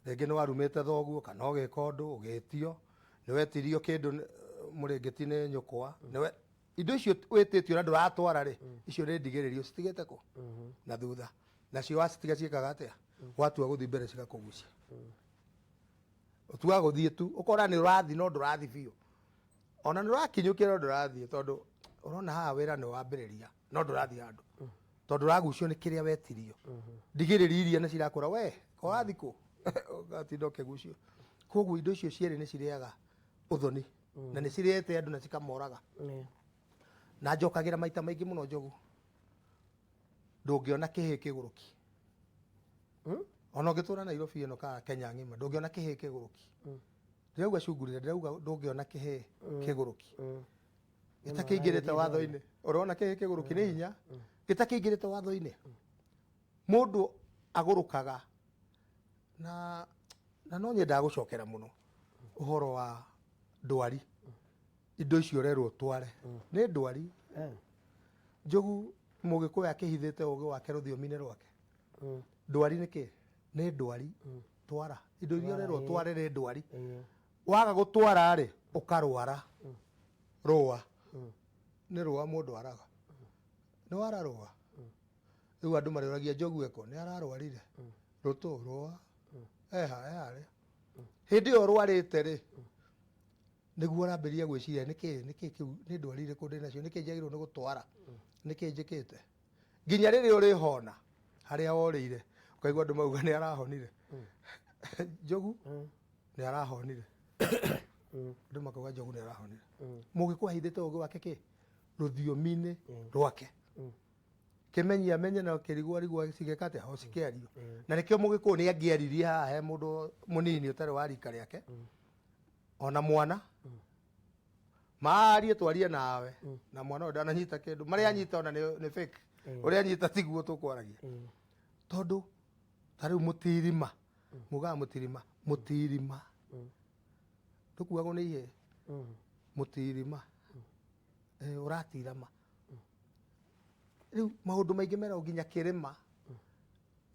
rĩngĩ nĩ warumĩte thoguo kana ũgĩka ũndũ ũgĩtio, nĩ wetirio kĩndũ mũrĩngĩti nĩ nyũkwa, nĩwe indo icio wĩtĩtio na ndũratwara rĩ, icio nĩ ndigĩrĩrio citigĩte kũ na thutha. Nacio wacitiga ciĩkaga atĩa? Watua gũthiĩ mbere, cigakũgucia. Ũtuaga gũthiĩ tu, ũkona nĩ ũrathiĩ no ndũrathiĩ biũ, ona nĩ ũrakinyũkia no ndũrathiĩ, tondũ ũrona haha wĩra nĩ wambĩrĩria no ndũrathiĩ handũ, tondũ ũragucio nĩ kĩrĩa wetirio. Ndigĩrĩri iria nĩ cirakũra, we ko wathiĩ kũ, ũgatinda ũkĩgucio. Koguo indo icio cierĩ nĩ cirĩaga ũthoni na nĩ cirĩte andũ na cikamoraga. Na njokagĩra maita maingĩ mũno, Njogu, ndũngĩona kĩhĩ kĩgũrũki. Ona ũngĩtũra Nairobi ĩno kana Kenya ng'ima, ndũngĩona kĩhĩ kĩgũrũki. Ndĩrauga cungurire, ndĩrauga ndũngĩona kĩhĩ kĩgũrũki gĩtakĩingĩrĩte watho-inĩ. Ũrona kĩhĩ kĩgũrũki nĩ hinya gĩtakĩingĩrĩte watho-inĩ. Mũndũ agũrũkaga na no nyendaga gũcokera mũno ũhoro wa ndwari. Indo icio ũrerwo ũtware nĩ ndwari. Njogu, Mũgĩkũyũ akĩhithĩte ũgĩ wake rũthiomi-inĩ rwake. Ndwari nĩ kĩ? Nĩ ndwari. Twara indo iria ũrerwo ũtware nĩ ndwari. Waga gũtwara rĩ, ũkarwara rũa. Nĩ rũa mũndũ araga, nĩ wara rũa. Rĩu andũ marĩũragia, "Njogu eko nĩ ararwarire rũtũ rũa eha eharĩa?" Hĩndĩ ĩyo ũrwarĩte rĩ, nĩguo ũrambĩrĩria gwĩciria, nĩkĩ nĩkĩ kĩu, nĩ ndwari irĩkũ ndĩ nacio, nĩkĩ njagĩrĩirwo nĩ gũtwara, nĩkĩ njĩkĩte, nginya rĩrĩa ũrĩhona harĩa worĩire, ũkaigua andũ mauga nĩ arahonire. Njogu nĩ arahonire, andũ makauga Njogu nĩ arahonire. Mũgĩkũyũ ahithĩte ũgĩ wake kĩ rũthiomi-inĩ rwake. Kĩmenyi amenye na kĩrigwo arigwo, cigeka atĩa o cikĩario. Na nĩkĩo Mũgĩkũyũ nĩ angĩaririe haha he mũndũ mũnini ũtarĩ wa rika rĩake, ona mwana. Marie twarie nawe na mwana ũyũ ndananyita kĩndũ, marĩa anyita ona nĩ fake, ũrĩa anyita tiguo tũkwaragia. Tondũ ta rĩu mũtirima, mugaga mũtirima, mũtirima ndũkuagwo nĩ ihĩĩ, mũtirima ũratirama. Rĩu maũndũ maingĩ meragwo nginya kĩrĩma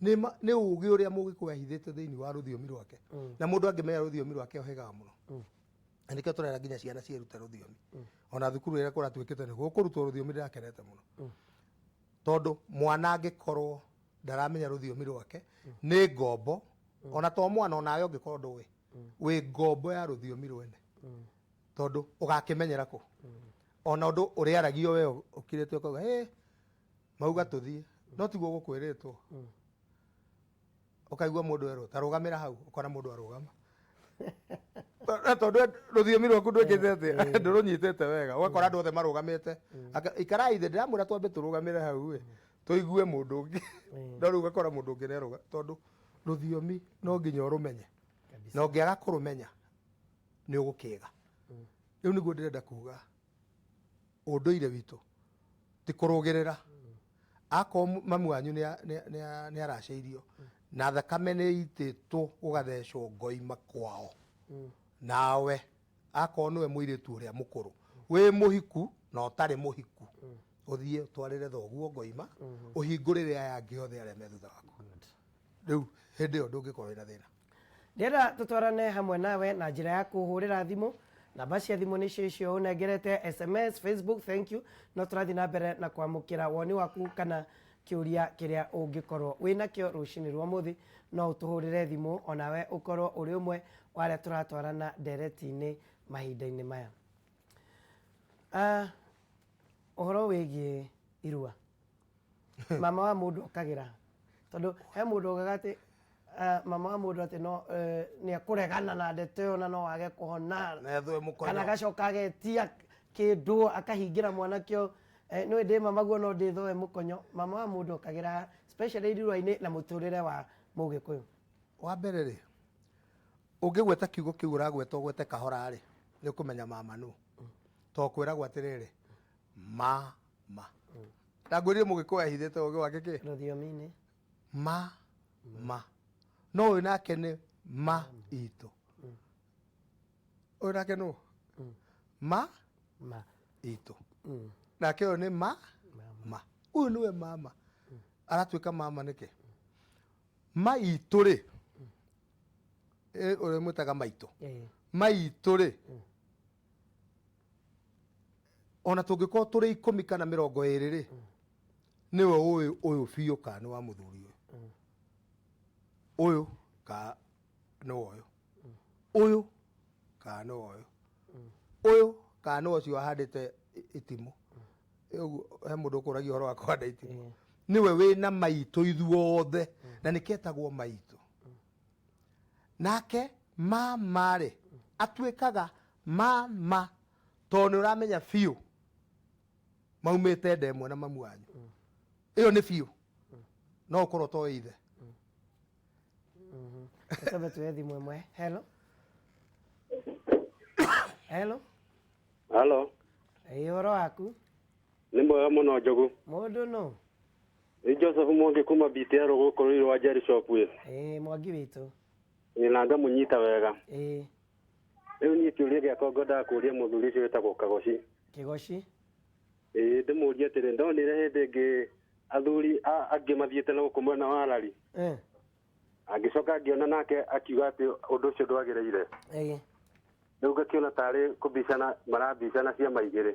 nĩ ũgĩ ũrĩa mũgĩkũyũ ahithĩte thĩinĩ wa rũthiomi rwake, na mũndũ angĩmenya rũthiomi rwake ohĩgaga mũno. Na nĩkĩo tũrera nginya ciana ciĩrute rũthiomi. Ona thukuru ĩrĩa kũratuĩkĩte nĩ gũkũrutwo rũthiomi, ndĩrakenete mũno, tondũ mwana angĩkorwo ndaramenya rũthiomi rwake nĩ ngombo. Ona to mwana, onawe ũngĩkorwo ndũĩ, wĩ ngombo ya rũthiomi rwene, tondũ ũgakĩmenyera kũ? Ona ũndũ ũrĩaragio we ũkirĩte ũkauga, "Hey, mauga tũthiĩ," no tiguo gũkwĩrĩtwo. Ũkaigua mũndũ erwo ta rũgamĩra hau, ũkona mũndũ arũgama. Na tondũ rũthiomi rwaku ndwĩkĩte atĩa, ndũrũnyitĩte wega, ũgakora andũ othe marũgamĩte. Ikarai thĩ, ndĩramwĩra twambe tũrũgamĩre hau ĩ tũigue mũndũ ũngĩ, no rĩu ũgakora mũndũ ũngĩ nĩarũga, tondũ rũthiomi no nginya ũrũmenye, na ũngĩaga kũrũmenya nĩ ũgũkĩga. Rĩu nĩguo ndĩrenda kuga, ũndũire witũ ti kũrũgĩrĩra. Akorwo mami wanyu nĩ aracĩirio na thakame nĩ itĩtwo gũgathecwo ngoima kwao, nawe akorwo nĩwe mũirĩtu ũrĩa mũkũrũ wĩ mũhiku na ũtarĩ mũhiku, ũthiĩ ũtwarĩre thoguo ngoima, ũhingũrĩre aya angĩ othe arĩa me thutha waku. Rĩu hĩndĩ ĩyo ndũngĩkorwo wĩna thĩna. Ndĩrenda tũtwarane hamwe nawe na njĩra ya kũhũrĩra thimũ. Namba cia thimũ nĩcio icio ũnengerete, SMS, Facebook, thank you. No tũrathiĩ na mbere na kwamũkĩra woni waku kana kĩũria kĩrĩa ũngĩkorwo wĩnakĩo rũcinĩ rwa ũmũthĩ. No ũtũhũrĩre thimũ onawe ũkorwo ũrĩ ũmwe wa arĩa tũratwarana ndereti-inĩ mahinda-inĩ maya. Ũhoro wĩgiĩ irua, mama wa mũndũ okagĩra, tondũ he mũndũ ugaga atĩ mama wa mũndũ atĩ no nĩ ekũregana na ndeto ĩyo na no age kũhona. Na ethwe mũkonyo. Kana agacoka agetia kĩndũ akahingĩra mwana kĩo. Nĩ ndĩ mama guo no ndĩthoe mũkonyo. Mama wa mũndũ okagĩra especially irua-inĩ na mũtũrĩre wa mũgĩkũyũ. Wa mbere rĩ, ũngĩgweta kiugo kĩu ũragweta, ũgwete kahora rĩ, nĩ ũkũmenya mama nũ, to kwĩragwo atĩrĩrĩ, mama. Ndangwĩrire mũgĩkũyũ ahithĩte ũgĩ wake kĩ rũthiomi-inĩ. Ma ma no ũyũ nake nĩ ma itũ, ũyũ nake nũ ma ma itũ, nake ũyũ nĩ ma ma, ũyũ nĩwe mama. Aratuĩka mama nĩkĩ? Ma itũ rĩ, ũrĩa mwĩtaga maitũ, ma itũ rĩ, ona tũngĩkorwo tũrĩ 10 kana 20 rĩ, nĩwe ũyũ ũyũ biũ kana nĩ wa mũthuri ũyũ, ũyũ ka nĩ wa ũyũ, ũyũ kana nĩ wa ũyũ, ũyũ kana nĩ wa ũcio wahandĩte itimũ. Ũguo he mũndũ ũkũragia ũhoro wa kũhanda itimũ, nĩwe wĩna maitũ ithuothe, na nĩketagwo maitũ. Nake mama rĩ, atuĩkaga mama tondũ nĩ ũramenya biũ maumĩte nda ĩmwe na mamu wanyu. Ĩyo nĩ biũ, no ũkorwo toĩ ithe. Twambe tuoye thimũ ĩmwe. Hello, hello. Halo. Ĩ, ũhoro waku? Nĩ mwega mũno, Njogu. Mũndũ nũ? Nĩ Joseph Mwangi kuma BTR gũkũ rũĩ rwa Jerry Shop ĩ. Ĩ, Mwangi witũ. Ĩ, na ngamũnyita wega. Rĩu niĩ kĩũria gĩakwa ngwendaga kũũria mũthuri ũcio wĩtagwo Kagoci. Kĩgoci. Ĩ, ndĩmũrie atĩrĩ, ndonire hĩndĩ ĩngĩ athuri angĩ mathiĩte na gũkũ mwena wa Lari. Angĩcoka ngĩona nake akiuga atĩ ũndũ ũcio ndwagĩrĩire. Rĩu ngakĩona tarĩ kũbicana marabicana ciama igĩrĩ.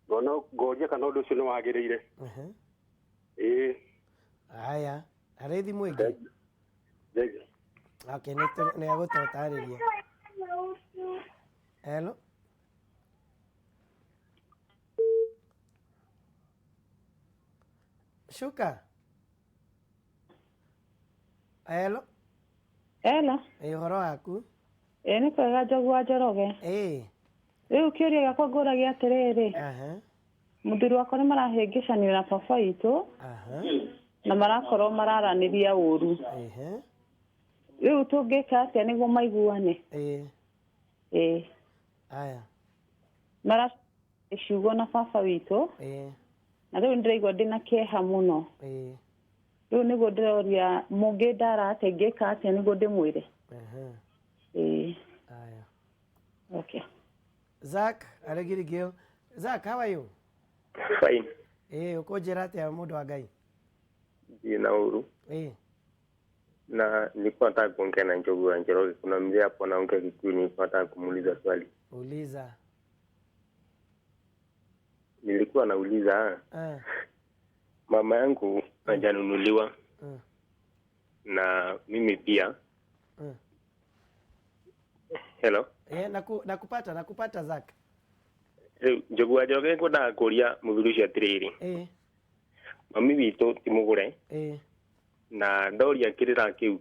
Ngona ngoria kana ũndũ ũcio nĩ wagĩrĩire. Ĩ. Haya, harĩ thimũ ĩngĩ? Thengiũ. Okay, nĩ agũtũtarĩria. Hello. Shuka. Hello. Hello. Ĩ, ũhoro waku? Ĩ, nĩ kwega, Njogu wa Njoroge. Rĩu kĩũria gĩakwa ngũragia atĩrĩrĩ, mũthuri wakwa nĩ marahĩngĩcanio na baba witũ na marakorwo mararanĩria ũru. Rĩu tũngĩka atĩa nĩguo maiguane? Ĩ. Aya. Mara ciugo na baba witũ. Na rĩu ndĩraigua ndĩna kĩeha mũno. Rĩu nĩguo ndĩroria mũngĩndara atĩa, ingĩka atĩa nĩguo ndĩmwĩre. Ĩĩ. Aya. Okay. Zach arĩgirigio. Zach, how are you? Fine. Ũkũnjĩra atĩa mũndũ wa Ngai? Ndirĩ na ũru. Na nilikuwa nataka kuongea na Njogu wa Njoroge. Kuna mzee hapo anaongea Kikuyu, nilikuwa nataka kumuuliza swali. Uliza. Nilikuwa nauliza, mama yangu hajanunuliwa na mimi pia. Hello. Nakupata, nakupata Zach. Rĩu Njogu wa Njoroge ngwendaga kũria mũthuri ũcio atĩrĩrĩ. Mami witũ ti mũgũre. Na ndoria kĩrĩra kĩu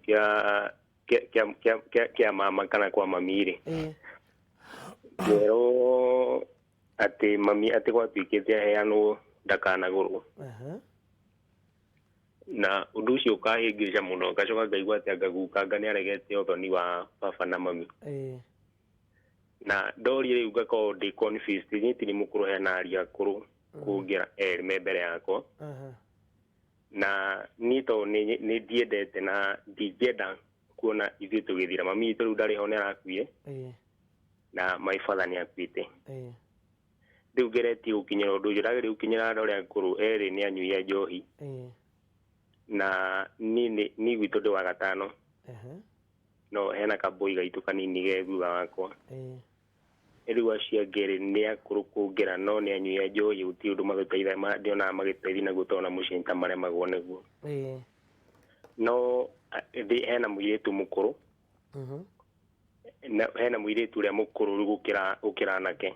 kĩa mama kana kwa mami rĩ. Ngĩerwo atĩ mami atĩ gwatuĩkĩte aheanwo ndakanagũrwo. Na ũndũ ũcio ũkahĩngĩca mũno, ngacoka ngaigua atĩ anga guka anga nĩaregete ũthoni wa baba na mami. Na ndoria rĩu ngakorwo ndĩ confused, niĩ ti nĩ mũkũrũ hena ariũ akũrũ kũngĩra erĩ me mbere yakwa. Na niĩ tondũ nĩ ndiendete na ndingĩenda kuona ithuĩ tũgĩthira. Mami witũ rĩu ndarĩ ho, nĩ arakuire. Na my father nĩ akuĩte. Rĩu ngeretie gũkinyĩra ũndũ ũcio, ndageria gũkinyĩra andũ arĩa akũrũ erĩ nĩ anyui a njohi. Na niĩ niĩ gwitũ ndĩ wa gatano. No hena kaboi gaitũ kanini ge thutha wakwa. Rĩu acio angĩ erĩ nĩ akũrũ kũngĩra, no nĩ anyui a njohi, gũtirĩ ũndũ matũteithagia, ndionaga magĩtũteithia naguo tondũ ona mũciĩ nĩ ta maremagwo nĩguo. No hena mũirĩtu mũkũrũ. Na hena mũirĩtu ũrĩa mũkũrũ rĩu gũkĩra anake.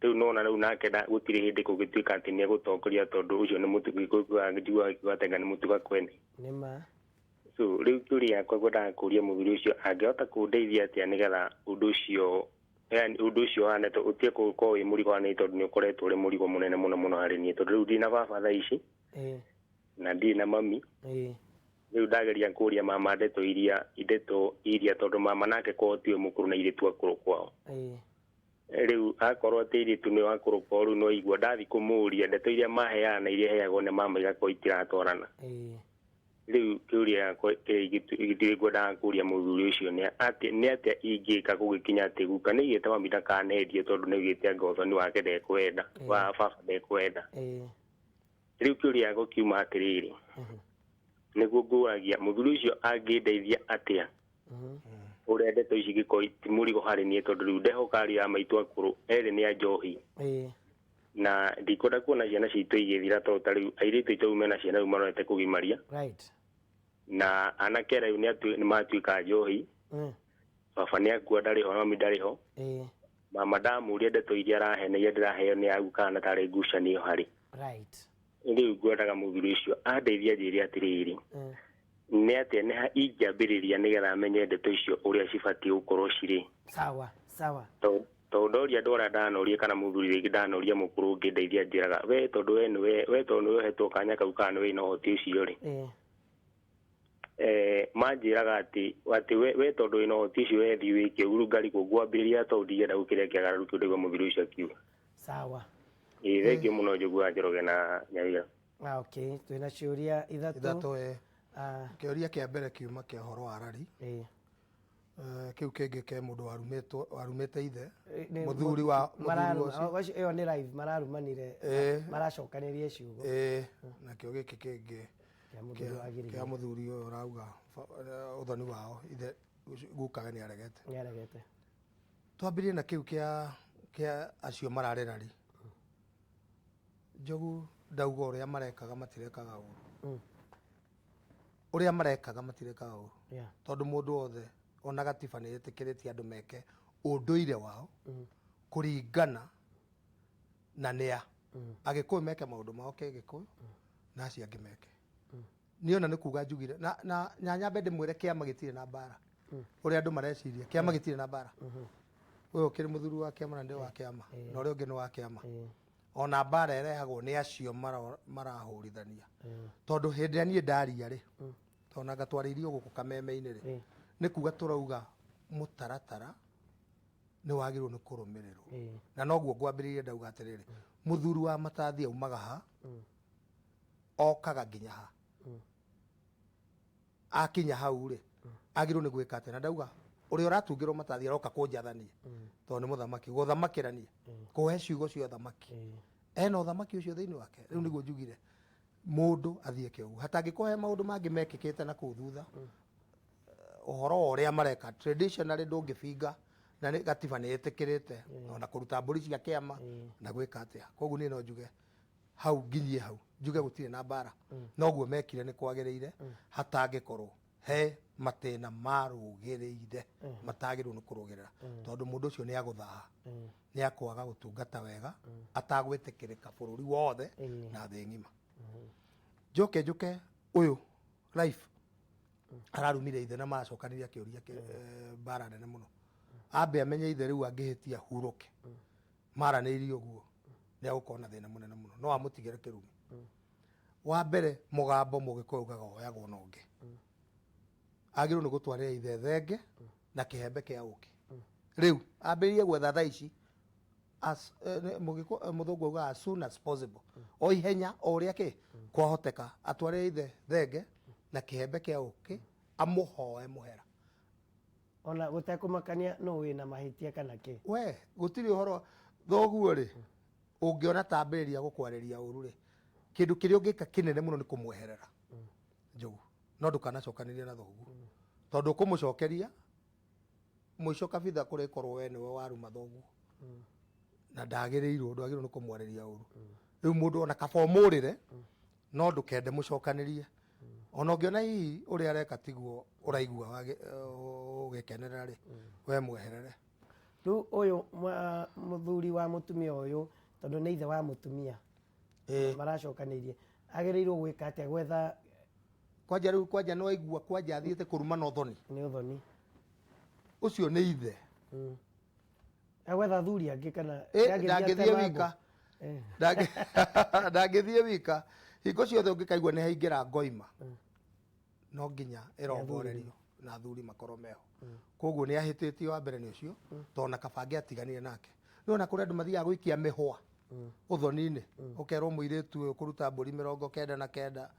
Rĩu nona rĩu nake gũtirĩ hĩndĩ kũngĩtuĩka atĩ nĩ egũtongoria tondũ ũcio nĩ mũtugo, gĩkũyũ njiguaga gĩkiuga atĩ anga nĩ mũtuga kwene. Nĩ ma. So rĩu kĩũria gĩakwa ngwendaga kũria mũthuri ũcio angĩhota kũndeithia atĩa nĩgetha ũndũ ũcio, yani ũndũ ũcio ũhane ũtige gũkorwo wĩ mũrigo harĩ niĩ tondũ nĩ ũkoretwo ũrĩ mũrigo mũnene mũno mũno harĩ niĩ tondũ rĩu ndirĩ na baba thaa ici. Na ndirĩ na mami. Rĩu ndageria kũria mama ndeto iria tondũ mama nake kwao tiwe mũkũrũ na airĩtu akũrũ kwao. Rĩu akorwo atĩ airĩtu nĩo akũrũ kwao rĩu no igua ndathiĩ kũmũria ndeto iria maheaga na iria heagwo nĩ mama igakorwo itiratwarana. Rĩu kĩũria gĩakwa kĩrĩa gĩtirĩ ngwendaga kũria mũthuri ũcio nĩ atĩ nĩ atĩa ingĩka gũgĩkinya atĩ guka nĩ aigĩte mami ndakanendie tondũ nĩ augĩte anga ũthoni wake ndekwenda, wa baba ndekwenda. Rĩu kĩũria gĩakwa kiuma atĩrĩrĩ, nĩguo ngũragia mũthuri ũcio angĩndeithia atĩa ũrĩa ndeto ici ingĩkorwo ti mũrigo harĩ niĩ tondũ rĩu ndehoka ariũ a maitũ akũrũ erĩ nĩ a njohi. Na ndikwenda kuona ciana citũ igĩthira tondũ ta rĩu airĩtu aitũ mena ciana rĩu marorete kũgimaria. Na anake rĩu nĩ matuĩka njohi. Baba nĩ akua ndarĩ ho, mami ndarĩ ho. Mama ndamũria ndeto iria arahe na iria ndĩraheo nĩ agu kana tarĩ ngucanio harĩ. Rĩu ngwendaga mũthuri ũcio andeithie anjĩre atĩrĩrĩ, nĩ atĩa nĩ ha ingĩambĩrĩria nĩgetha menye ndeto icio ũrĩa cibatiĩ gũkorwo cirĩ. Sawa, sawa. Tondũ ndoria andũ arĩa ndanoria kana mũthuri rĩngĩ ndanoria mũkũrũ ũngĩ ndeithia anjĩraga, we tondũ we nĩwe, we tondũ nĩwe ũhetwo kanya kau kana nĩwe wĩna ũhoti ũcio rĩ. Manjĩraga atĩ we tondũ wĩna ũhoti ũcio we thiĩ wĩke ũguo, rĩu ngarigwo ngwambĩrĩria tondũ ndingĩenda gũkĩrĩa kĩagararũ kĩu ndaigua mũthuri ũcio akiuga. Sawa. Thengiũ mũno Njogu wa Njoroge na Nyawira. Okay, twĩna ciũria ithatũ. Ithatũ, Kĩũria kĩa mbere kiuma kĩa ũhoro wa rari. Kĩu kĩngĩ ke mũndũ warumĩte ithe. Nĩ Mũthuri wa, mũthuri ũcio. ũcio, ĩyo nĩ live, mararumanire, maracokanĩria ciugo. Nakĩo gĩkĩ kĩngĩ Kĩa mũthuri wa Gĩrĩgĩ. kĩa mũthuri ũyũ ũrauga, ũthoni wao, ithe, gukawe nĩ aregete. Nĩ aregete. Twambĩrĩrie na kĩu kĩa acio mararĩ rari. Njogu ndauga ũrĩa marekaga matirekaga ũru. Ũrĩa marekaga matirekaga ũru. Tondũ mũndũ wothe ona gatiba nĩ ĩtĩkĩrĩtie andũ meke ũndũire wao kũringana na nĩa. Agĩkũyũ meke maũndũ mao kĩgĩkũyũ na acio angĩ meke. Niĩ ona nĩ kuga njugire na nyambe ndĩmwĩre kĩama gĩtirĩ na mbara. Ũrĩa andũ mareciria kĩama gĩtirĩ na mbara. Ũyũ ũkĩrĩ mũthuri wa kĩama na ndĩ wa kĩama na ũrĩa ũngĩ nĩ wa kĩama. Ona mbara ĩrehagwo nĩ acio marahũrithania. Tondũ hĩndĩ ĩrĩa niĩ ndaria rĩ, tondũ na ngatwarĩirio gũkũ kameme-inĩ rĩ, nĩ kuga tũrauga mũtaratara Nĩ wagĩrĩirwo nĩ kũrũmĩrĩrwo. Na noguo ngwambĩrĩirie ndauga atĩrĩrĩ, mũthuri wa matathi aumaga ha, okaga nginya ha. Akinya hau rĩ, agĩrĩirwo nĩ gwĩka atĩa? Na ndauga ũrĩa ũratungĩrwo matathi aroka kũnjathania, tondũ nĩ mũthamaki, gũthamakĩrania, kũhe ciugo cia ũthamaki. Ena ũthamaki ũcio thĩinĩ wake. Rĩu nĩguo njugire mũndũ athiĩ eke ũguo. Hatangĩkorwo he maũndũ mangĩ mekĩkĩte na kũu thutha, ũhoro wa ũrĩa mareka traditionally ndũngĩbinga na nĩ gatiba nĩ ĩtĩkĩrĩte ona kũruta mbũri cia kĩama na gwĩka atĩa. Koguo niĩ no njuge hau nginyie hau njuge gũtirĩ na mbara, noguo mekire nĩ kwagĩrĩire, hatangĩkorwo he matĩna marũgĩrĩire matagĩrĩirwo nĩ kũrũgĩrĩra, tondũ mũndũ ũcio nĩ agũthaha, nĩ akwaga gũtungata wega, atagwĩtĩkĩrĩka bũrũri wothe na thĩ ng'ima. Njoke njũke ũyũ life ararumire ithe na maracokanĩria kĩũria mbara nene mũno. Ambe amenye ithe rĩu angĩhĩtia hurũke, maranĩirie ũguo nĩ agũkorwo na thĩna mũnene mũno, no amũtigĩre kĩrumi. Wa mbere mũgambo mũgĩkũyũ ugaga woyagwo na ũngĩ, agĩrĩirwo nĩ gũtwarĩra ithe thenge na kĩhembe kĩa ũkĩ. Rĩu ambĩrĩrie gwetha thaa ici as, mũthũngũ augaga as soon as possible, o ihenya o ũrĩa kĩ kwahoteka, atwarĩre ithe thenge na kĩhembe kĩa ũkĩ, amũhoe mũhera. Ona gũtekũmakania nũ wĩna mahĩtia kana kĩ. We gũtirĩ ũhoro thoguo rĩ, ũngĩona tambĩrĩria gũkwarĩria ũru rĩ, kĩndũ kĩrĩa ũngĩka kĩnene mũno nĩ kũmweherera njogu, no ndũkanacokanĩrie na thoguo, tondũ ũkũmũcokeria mũico kabitha kũrĩkorwo we nĩwe waruma thoguo, na ndagĩrĩirwo, ndwagĩrĩirwo nĩ kũmwarĩria ũru. Rĩu mũndũ ona kaba ũmũrĩre, no ndũkende mũcokanĩrie. Ona ũngĩona hihi ũrĩa areka tiguo ũraigua ũgĩkenerera rĩ, we mweherere. Rĩu ũyũ mũthuri wa mũtumia ũyũ, tondũ nĩ ithe wa mũtumia maracokanĩirie, agĩrĩirwo gwĩka atĩa? Gwetha Kwanja rĩu, kwanja nĩ waigua kwanja athiĩte kũruma na ũthoni. Nĩ ũthoni. Ũcio nĩ ithe. Egwetha athuri angĩ kana ndangĩthiĩ ndangĩthiĩ wika. Ndangĩthiĩ wika. Hingo ciothe ũngĩkaigua nĩ haingĩra ngoima, no nginya ĩrongorerio na athuri makorwo meho. Koguo nĩ ahĩtĩtie wa mbere nĩ ũcio, tondũ na kaba angĩatiganire nake. Nĩ ona kũrĩ andũ mathiaga gũikia mĩhwa ũthoni-inĩ, ũkerwo mũirĩtu ũyũ kũruta mbũri 99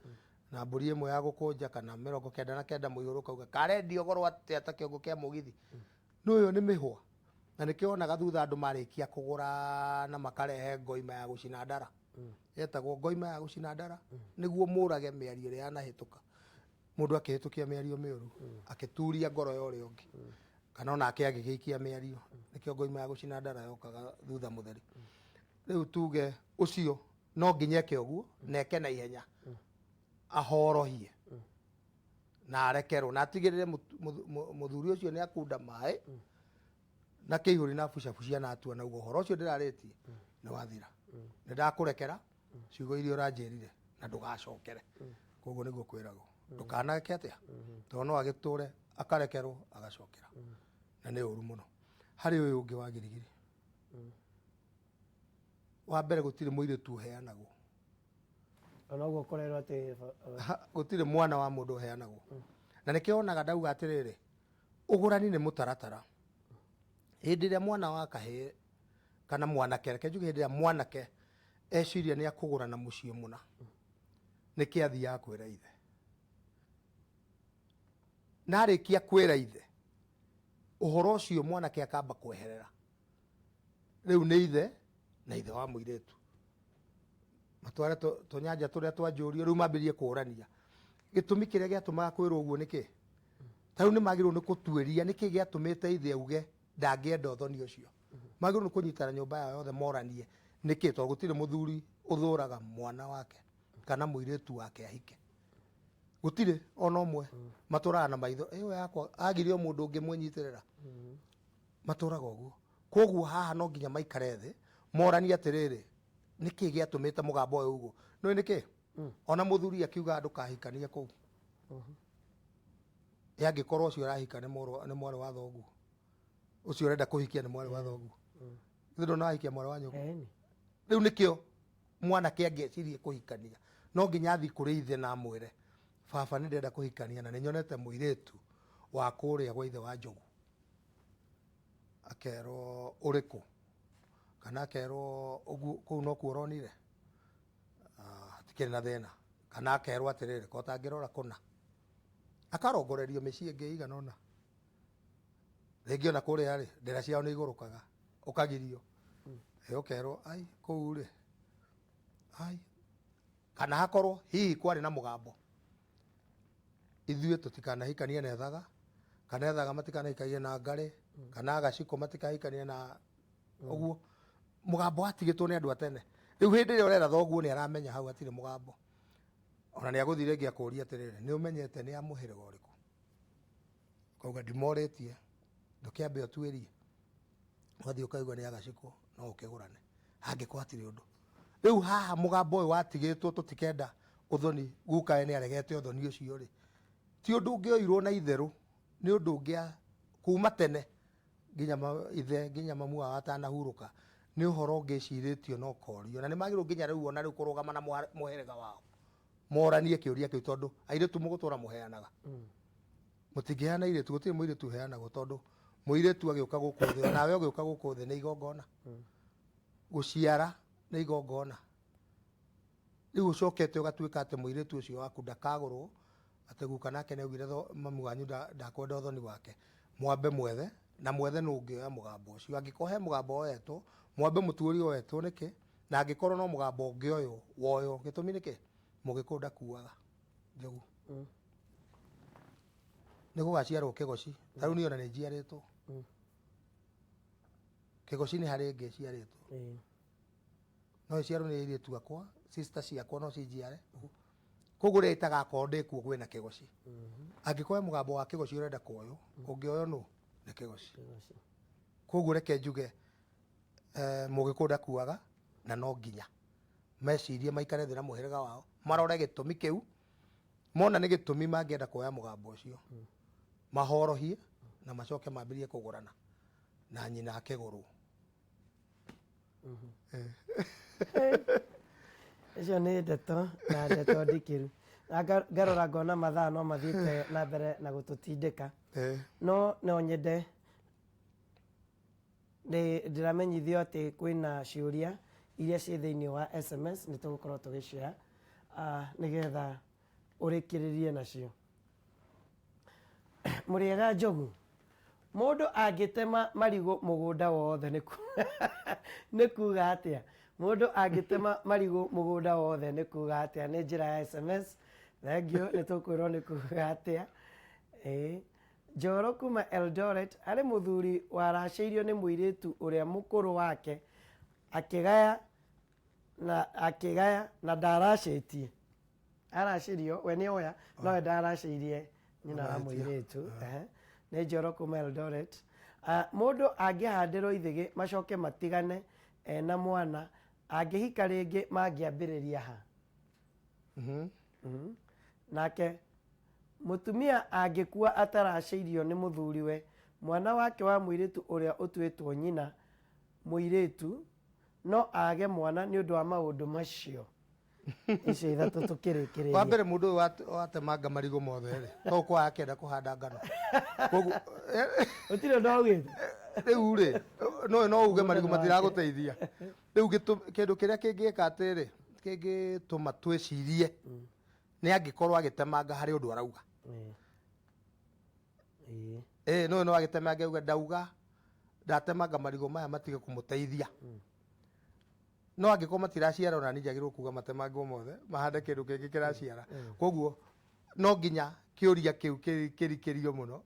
na mbũri ĩmwe ya gũkũnja, kana 99 mũihũrũ, ũkauga karendio goro atĩa ta kĩongo kĩa mũgithi. Nĩ ũyũ nĩ mĩhwa. Na nĩkĩo wonaga thutha andũ marĩkia kũgũra na makarehe ngoima ya gũcina ndara, yetagwo ngoima ya gũcina ndara, nĩguo mũrage mĩario ĩrĩa yanahĩtũka. Mũndũ akĩhĩtũkia mĩario mĩũru, akĩturia ngoro ya ũrĩa ũngĩ, kana onake agĩgĩikia mĩario, nĩkĩo ngoima ya gũcina ndara yokaga thutha mũtheri. Rĩu tuge ũcio no nginya eke ũguo, na eke na ihenya, ahorohie na arekerwo, na atigĩrĩre mũthuri ũcio nĩ akunda maĩ na kĩihũri na bucabucia, na atua na uga ũhoro ũcio ndĩrarĩtie nĩ wathira, nĩ ndakũrekera ciugo iria ũranjĩrire na ndũgacokere. Koguo nĩguo kwĩragwo ndũkanake atĩa, tondũ no agĩtũre akarekerwo agacokera, na nĩ ũru mũno. Harĩ ũyũ ũngĩ wa girigiri, wa mbere gũtirĩ mũirĩtu ũheanagwo. Ona ũguo kũrerwo atĩ Gũtirĩ mwana wa mũndũ ũheanagwo, na nĩkĩo wonaga ndauga atĩrĩrĩ, ũgũrani nĩ mũtaratara. Hĩndĩ ĩrĩa mwana wa kahĩĩ kana mwanake, reke njuge hĩndĩ ĩrĩa mwanake eciria nĩ akũgũra na mũciĩ mũna, nĩkĩ athiaga kwĩra ithe? Na arĩkia kwĩra ithe ũhoro ũcio, mwanake akamba kweherera. Rĩu nĩ ithe na ithe wa mũirĩtu matware tũnyanja tũrĩa twanjũrio, rĩu mambĩrĩrie kũrania gĩtũmi kĩrĩa gĩatũmaga kwĩrwo ũguo nĩkĩ. Ta rĩu nĩ magĩrĩirwo nĩ gũtuĩria nĩkĩ gĩatũmĩte ithe auge ndangĩenda ũthoni ũcio. Magĩrĩirwo nĩ kũnyitana nyũmba yao yothe moranie nĩkĩ, tondũ gũtirĩ mũthuri ũthũraga mwana wake kana mũirĩtu wake ahike, gũtirĩ ona ũmwe. Matũraga na maitho ĩyo yakwa agire o mũndũ ũngĩ mwĩnyitĩrĩra, matũraga ũguo. Koguo haha no nginya maikare thĩ moranie atĩrĩrĩ, nĩkĩ gĩatũmĩte mũgambo ũyũ ũguo? Nĩũĩ nĩkĩ? Ona mũthuri akiuga ndũkahikanie kũu, ĩ angĩkorwo ũcio ũrahika nĩ mwarĩ wa thoguo, ũcio ũrenda kũhikia nĩ mwarĩ wa thoguo, githĩ ndũna wahikia mwarĩ wa nyũkwa? Rĩu nĩkĩo mwanake angĩecirie kũhikania no nginya athiĩ kũrĩ ithe na amwĩre, baba, nĩ ndĩrenda kũhikania na nĩ nyonete mũirĩtu wa kũrĩa gwa ithe wa njogu. Akerwo ũrĩkũ, kana akerwo ũguo kũu nokuo ũronire, hatikĩrĩ na thĩna, kana akerwo atĩrĩrĩ, ko ũtangĩrora kũna, akarongorerio mĩciĩ ĩngĩ ĩigana ũna. Rĩngĩ ona kũrĩa rĩ, ndĩra ciao nĩ igũrũkaga, ũkagirio, ĩ ũkerwo ai kũu rĩ, ai, kana hakorwo hihi kwarĩ na mũgambo, ithuĩ tũtikanahikanie na ethaga, kana ethaga matikanahikanie na ngarĩ, kana agacikũ matikahikanie na ũguo. Mũgambo watigĩtwo nĩ andũ a tene. Rĩu hĩndĩ ĩrĩa ũrera thoguo nĩ aramenya hau hatirĩ mũgambo. Ona nĩ agũthiĩ rĩngĩ akũrie atĩrĩrĩ, nĩ ũmenyete nĩ a mũhĩrĩga ũrĩkũ? Ũkauga ndimorĩtie, ndũkĩambe ũtuĩrie. Ũgathiĩ ũkaigua nĩ agacikũ, no ũkĩgũrane. Hangĩkorwo hatirĩ ũndũ. Rĩu haha mũgambo ũyũ watigĩtwo tũtikenda ũthoni, gukawe nĩ aregete ũthoni ũcio rĩ, ti ũndũ ũngĩoirwo na itherũ, nĩ ũndũ ũngĩa kuma tene nginya ithe nginya mamu wao atanahurũka, nĩ ũhoro ũngĩcirĩtio na ũkorio. Na nĩ magĩrĩirwo nginya rĩu ona rĩu kũrũgama na mũhĩrĩga wao, moranie kĩũria kĩu, tondũ airĩtu mũgũtũra mũheanaga. Mũtingĩheana airĩtu, gũtirĩ mũirĩtu ũheanagwo, tondũ mũirĩtu agĩũka gũkũ thĩ, onawe ũgĩũka gũkũ thĩ nĩ igongona. Gũciara nĩ igongona. Rĩu ũcokete ũgatuĩka atĩ mũirĩtu ũcio waku ndakagũrwo, atĩ guka nake nĩ augire mami wanyu ndakwenda ũthoni wake. Mwambe mwethe, na mwethe nũ ũngĩoya mũgambo ũcio. Angĩkorwo he mũgambo woetwo, mwambe mũtuĩrie woetwo nĩkĩ, na angĩkorwo no mũgambo ũngĩoywo, woywo. Gĩtũmi nĩkĩ? Mũgĩkũyũ ndakuaga. Njogu. Nĩ gũgaciarwo kĩgoci. Ta rĩu niĩ ona nĩ njiarĩtwo. Kĩgoci nĩ harĩ ĩngĩ ĩciarĩtwo. No ĩciarwo nĩ airĩtu akwa, sister ciakwa no cinjiare. Koguo rĩrĩa itagakorwo ndĩ kuo kwĩna kĩgoci. Angĩkorwo he mũgambo wa kĩgoci ũrenda kuoywo, ũngĩoywo nũ? Nĩ kĩgoci. Koguo reke njuge Mũgĩkũyũ ndakuaga na no nginya mecirie maikare thĩ na mũhĩrĩga wao, marore gĩtũmi kĩu, mona nĩ gĩtũmi mangĩenda kuoya mũgambo ũcio, mahorohie na macoke mambĩrĩrie kũgũrana na nyina akĩgũrwo. Icio nĩ ndeto na ndeto ndikĩru. Na ngarora ngona mathaa no mathiĩte na mbere na gũtũtindĩka. No no nyende ndĩramenyithio atĩ kwĩna ciũria iria ciĩ thĩinĩ wa SMS nĩ tũgũkorwo tũgĩcioya nĩgetha ũrĩkĩrĩrie nacio. Mũrĩega Njogu? Mũndũ angĩtema marigũ mũgũnda wothe nĩ kuga atĩa? Mũndũ angĩtema marigũ mũgũnda wothe nĩ kuga atĩa? Nĩ njĩra ya SMS. Thengiũ, nĩ tũkwĩrwo nĩ kuga atĩa. Ĩĩ. Njoro kuma Eldoret arĩ mũthuri waracĩirio nĩ mũirĩtu ũrĩa mũkũrũ wake akĩgaya na akĩgaya na ndaracĩtie. Aracĩrio, we nĩ oya, no we ndaracĩirie nyina wa mũirĩtu. Ehe. Nĩ Njoro kuma Eldoret. Ah, mũndũ angĩhandĩrwo ithĩgĩ macoke matigane ena mwana, angĩhika rĩngĩ mangĩambĩrĩria ha? Nake mũtumia angĩkua ataracĩirio nĩ mũthuriwe, mwana wake wa mũirĩtu ũrĩa ũtuĩtwo nyina mũirĩtu no age mwana nĩ ũndũ wa maũndũ macio. Icio ithatũ tũkĩrĩkĩrĩria. Wa mbere mũndũ ũyũ watemanga marigũ mothe rĩ, to kwa akĩenda kũhanda ngano. Koguo Gũtirĩ ũndũ augĩte. Rĩu rĩ, no no uge marigũ matiragũteithia. Rĩu kĩndũ kĩrĩa kĩngĩka atĩrĩ, kĩngĩtũma twĩcirie nĩ angĩkorwo agĩtemanga harĩ ũndũ arauga. Ĩĩ no no agĩtemanga auga ndauga ndatemanga marigũ maya matige kũmũteithia. No angĩkorwo matiraciara ona niĩ njagĩrĩirwo kuga matemangwo mothe mahande kĩndũ kĩngĩ kĩraciara. Koguo no nginya kĩũria kĩu kĩrikĩrio mũno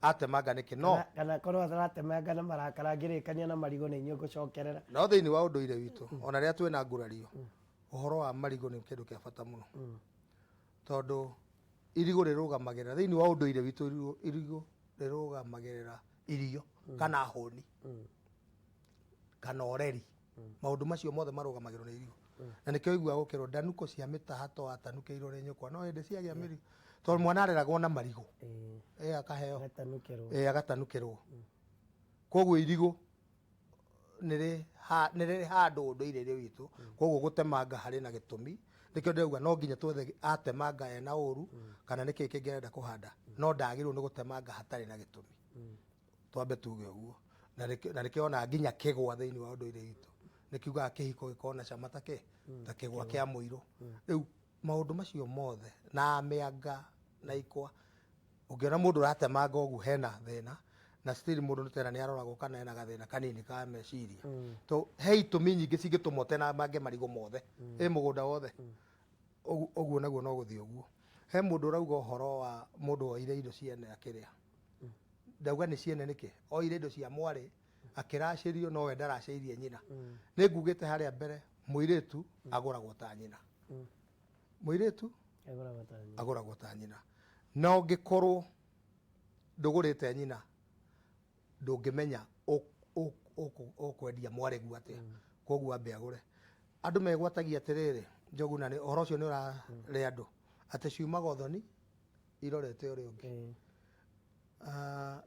atemanga nĩkĩ no Kana korwo aratemanga na marakara ngĩrĩkania na marigũ nĩ inyuĩ ngũcokerera. No thĩinĩ wa ũndũire witũ ona rĩrĩa twĩna ngurario ũhoro wa marigũ nĩ kĩndũ kĩa bata mũno tondũ irigũ rĩrũgamagĩrĩra thĩinĩ wa ũndũire witũ irigũ rĩrũgamagĩrĩra irio kana hũni kana ũreri. Maũndũ macio mothe marũgamagĩrĩrwo nĩ irigũ. Na nĩkĩo ũiguaga gũkĩrwo ndanukũ cia mĩtahato watanukĩirwo nĩ nyũkwa no hĩndĩ ciagĩa mĩri tondũ mwana areragwo na marigũ. Ĩĩ akaheo. Agatanukĩrwo. Ĩĩ agatanukĩrwo. Koguo irigũ nĩ rĩrĩ handũ ũndũire-inĩ witũ koguo gũtemanga harĩ na gĩtũmi. Nĩkĩo ndĩrauga no nginya twethe atemanga ena ũru kana nĩkĩ kĩngĩ arenda kũhanda no ndagĩrĩirwo nĩ gũtemanga hatarĩ na gĩtũmi. Twambe tuge ũguo. Na nĩkĩo na nĩkĩo ona nginya kĩgwa thĩinĩ wa ũndũire witũ nĩ kiugaga kĩhiko gĩkorwo na cama ta kĩ ta kĩgwa kĩa mũirũ. Rĩu maũndũ macio mothe na mĩanga na ikwa, ũngĩona mũndũ ũratemanga ũguo hena thĩna, na still mũndũ nĩ tena nĩ aroragwo kana ena gathĩna kanini ka meciria. To he itũmi nyingĩ cingĩtũma ũtenamange marigũ mothe ĩ mũgũnda wothe. Ũguo naguo no gũthiĩ ũguo. He mũndũ ũrauga ũhoro wa mũndũ woire indo ciene akĩrĩa. Ndauga nĩ ciene nĩkĩ? Oire indo cia mwarĩ akĩracĩrio nowe ndaracĩirie nyina. Nĩ ngugĩte harĩa mbere mũirĩtu agũragwo ta nyina. Mũirĩtu agũragwo ta nyina. Na ũngĩkorwo ndũgũrĩte nyina ndũngĩmenya ũkwendia mwarĩguo atĩa. Koguo ambe agũre. Andũ megwatagia atĩrĩrĩ, Njogu, na ũhoro ũcio nĩ ũrarĩa andũ, atĩ ciumaga ũthoni irorete ũrĩa ũngĩ.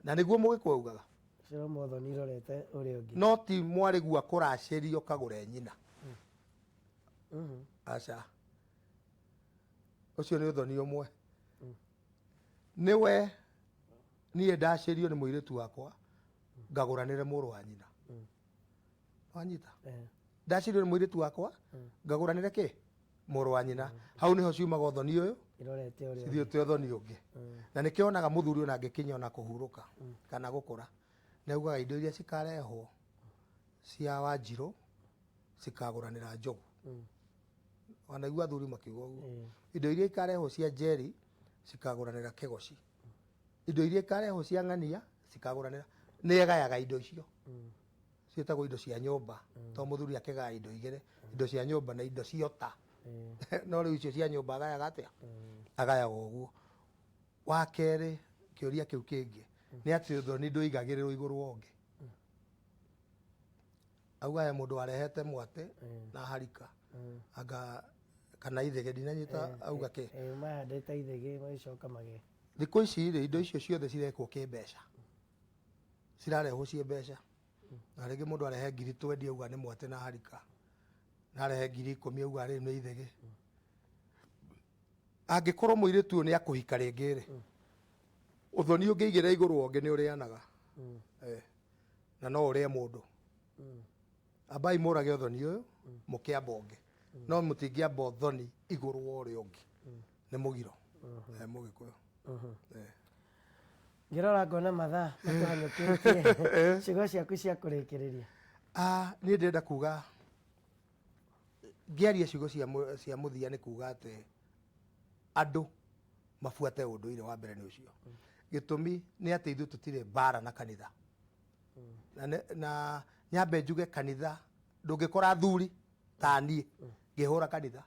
Na nĩguo Mũgĩkũyũ augaga. Cirauma ũthoni irorete ũrĩa ũngĩ. No ti mwarĩguo akũracĩrio kagũre nyina. Aca. Ũcio nĩ ũthoni ũmwe. Nĩwe niĩ ndacĩrio nĩ mũirĩtu wakwa ngagũranĩre mũrũ wa nyina. Wanyita? Ndacĩrio nĩ mũirĩtu wakwa ngagũranĩre kĩ? Mũrũ wa nyina. Hau nĩho ciumaga ũthoni ũyũ cithiĩte ũthoni ũngĩ. Na nĩkĩo onaga mũthuri ona angĩkinya ona kũhurũka kana gũkũra, nĩ augaga indo iria cikarehwo cia Wanjirũ cikagũranĩra Njogu. Wanaigua athuri makiuga ũguo. Indo iria ikarehwo cia Njeri cikagũranĩra Kĩgoci. Indo iria ikarehwo cia Ng'ania cikagũranĩra. Nĩ egayaga indo icio. Ciĩtagwo indo cia nyũmba. To mũthuri akĩgaya indo igĩrĩ, indo cia nyũmba na indo cia ũta. No rĩu icio cia nyũmba agayaga atĩa? Agayaga ũguo. Wa kerĩ, kĩũria kĩu kĩngĩ nĩ atĩ ũthoni ndũigagĩrĩrwo igũrũ wa ũngĩ. Auga he mũndũ warehete mwatĩ na harika anga kana ithĩgĩ, ndinanyita auga kĩ. Mahandĩte ithĩgĩ magĩcoka magĩ. Thikũ ici rĩ, indo icio ciothe cirekwo kĩmbeca, cirarehwo ciĩ mbeca. Na rĩngĩ mũndũ arehe ngiri twendi auga nĩ mwatĩ na harika, na arehe 10,000 auga rĩu nĩ ithĩgĩ. Angĩkorwo mũirĩtu ũyũ nĩ akũhika rĩngĩ rĩ, ũthoni ũngĩigĩrĩra igũrũ wa ũngĩ nĩ ũrĩanaga. Na no ũrĩe mũndũ. Ambai mũrage ũthoni ũyũ mũkĩamba ũngĩ, no mũtingĩamba ũthoni igũrũ wa ũrĩa ũngĩ, nĩ mũgiro. Mũgĩkũyũ. Ngĩrora ngona mathaa matũhanyũkĩtie. Ciugo ciaku cia kũrĩkĩrĩria. Niĩ ndĩrenda kuga, ngĩaria ciugo cia mũthia nĩ kuga atĩ andũ mabuate ũndũire wa mbere nĩ ũcio. Gĩtũmi nĩ atĩ ithuĩ tũtirĩ mbara na kanitha. Na nyambe njuge kanitha ndũngĩkora athuri ta niĩ ngĩhũra kanitha.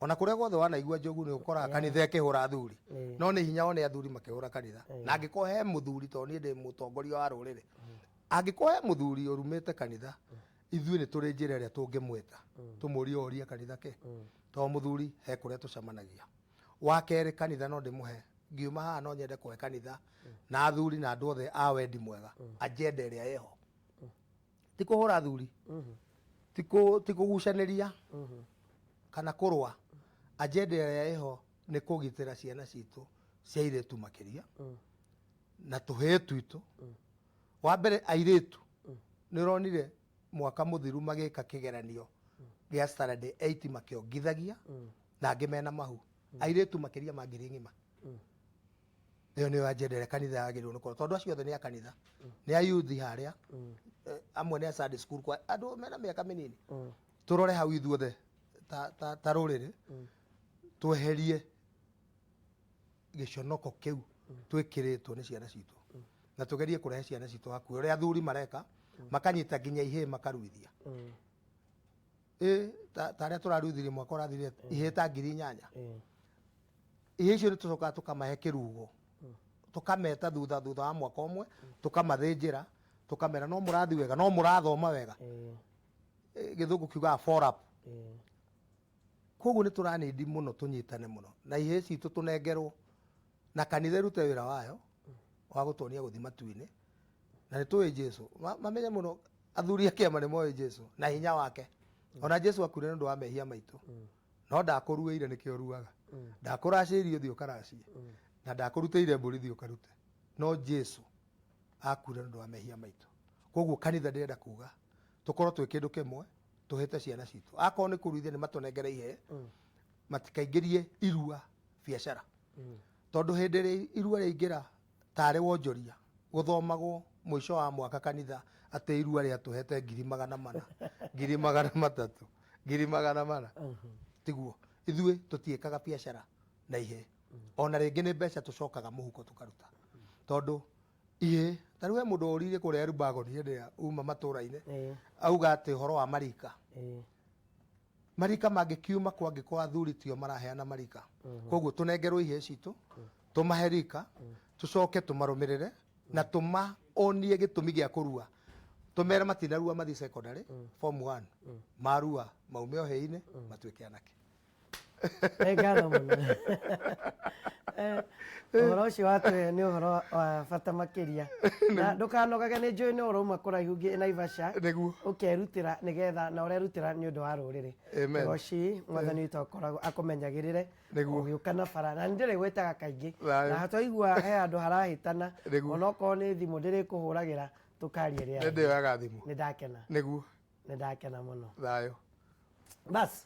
Ona kũrĩa guothe wanaigua Njogu nĩ ũkoraga kanitha ĩkĩhũra athuri. No nĩ hinya wone athuri makĩhũra kanitha. Na angĩkorwo he mũthuri, tondũ niĩ ndĩ mũtongoria wa rũrĩrĩ, angĩkorwo he mũthuri ũrumĩte kanitha, ithuĩ nĩ tũrĩ njĩra ĩrĩa tũngĩmwĩta tũmũrie orie kanitha kĩ, tondũ mũthuri he kũrĩa tũcemanagia. Wa kerĩ, kanitha no ndĩmũhe, ngiuma haha no nyende kũhe kanitha na athuri na andũ othe a wendi mwega agenda ĩrĩa ĩho. Ti kũhũra athuri, ti kũgucanĩria kana kũrũa. Agenda ĩrĩa ĩho nĩ kũgitĩra ciana citũ cia airĩtu makĩria na tũhĩĩ twitũ. Wa mbere airĩtu nĩ ũronire mwaka mũthiru magĩka kĩgeranio gĩa standard 8 makĩongithagia na angĩ mena mahu, airĩtu makĩria ma ngiri ng'ima. Ĩyo nĩyo agenda ĩrĩa kanitha yagĩrĩirwo nĩ kũrora, tondũ acio othe nĩ a kanitha, nĩ a youth harĩa, amwe nĩ a Sunday school, kwa andũ mena mĩaka mĩnini. Tũrore hau ithuothe ta rũrĩrĩ, tweherie gĩconoko kĩu twĩkĩrĩtwo nĩ ciana citũ, na tũgerie kũrehe ciana citũ hakuhĩ ũrĩa athuri mareka, makanyita nginya ihĩĩ makaruithia. Ta arĩa tũraruithirie mwaka ũrathirire ihĩĩ ta 8,000. Ihĩĩ icio nĩ tũcokaga tũkamahe kĩrugo, tũkameta thutha wa mwaka ũmwe, tũkamathĩnjĩra, tũkamera no mũrathi wega, no mũrathoma wega. Gĩthũngũ kiugaga follow up. Koguo nĩ tũranindi mũno tũnyitane mũno na ihĩĩ citũ tũnengerwo, na kanitha ĩrute wĩra wayo wa gũtuonia gũthiĩ matu-inĩ. Na nĩ tũĩ Jesu, mamenye mũno athuri a kĩama nĩ moĩ Jesu na hinya wake. Ona Jesu akuire nĩ ũndũ wa mehia maitũ, no ndakũruĩire nĩkĩo ũruaga, ndakũracĩirie ũthiĩ ũkaracie, na ndakũrutĩire mbũri thiĩ ũkarute, no Jesu Akuire nĩ ũndũ wa mehia maitũ. Koguo kanitha ndĩrenda kuga tũkorwo twĩ kĩndũ kĩmwe, tũhĩte ciana citũ. Akorwo nĩ kũruithia nĩ matũnengere ihee, matikaingĩrie irua biacara. Tondũ hĩndĩ ĩrĩa irua rĩaingĩra tarĩ wonjoria, gũthomagwo mũico wa mwaka kanitha atĩ irua rĩatũhete 400,000, 300,000, 400,000. Tiguo. Ithuĩ tũtiĩkaga biacara na ihee. Ona rĩngĩ nĩ mbeca tũcokaga mũhuko tũkaruta. Tondũ ihĩĩ, ta rĩu he mũndũ ũririe kũrĩa Elbagon hĩndĩ ĩrĩa uma matũra-inĩ, auga atĩ ũhoro wa marika. Marika mangĩkiuma kũ angĩkorwo athuri tio maraheana marika. Koguo tũnengerwo ihĩĩ citũ, tũmahe rika, tũcoke tũmarũmĩrĩre na tũmaonie gĩtũmi gĩa kũrua. Tũmere matinarua mathiĩ secondary, form 1, marua maume ũhĩĩ-inĩ matuĩke anake. Nĩ ngatho mũno. Ũhoro ũcio watũhe nĩ ũhoro wa bata makĩria. Na ndũkanogage nĩ njũĩ nĩ ũrauma kũraihu nginya Naivasha. Nĩguo. Ũkerutĩra nĩgetha na ũrerutĩra nĩ ũndũ wa rũrĩrĩ. Amen. Kĩgoci mwathani witũ akoragwo akũmenyagĩrĩre. Nĩguo. Ũgĩũka na bara na nĩ ndĩrĩgwĩtaga kaingĩ. Thayũ. Na twaigua he handũ harahĩtana Nĩguo. onokorwo nĩ thimũ ndĩrĩkũhũragĩra tũkaria Nĩ rĩa. ndĩoyaga thimũ. Nĩ ndakena. Nĩguo. Nĩ ndakena mũno. Thayũ. Bas.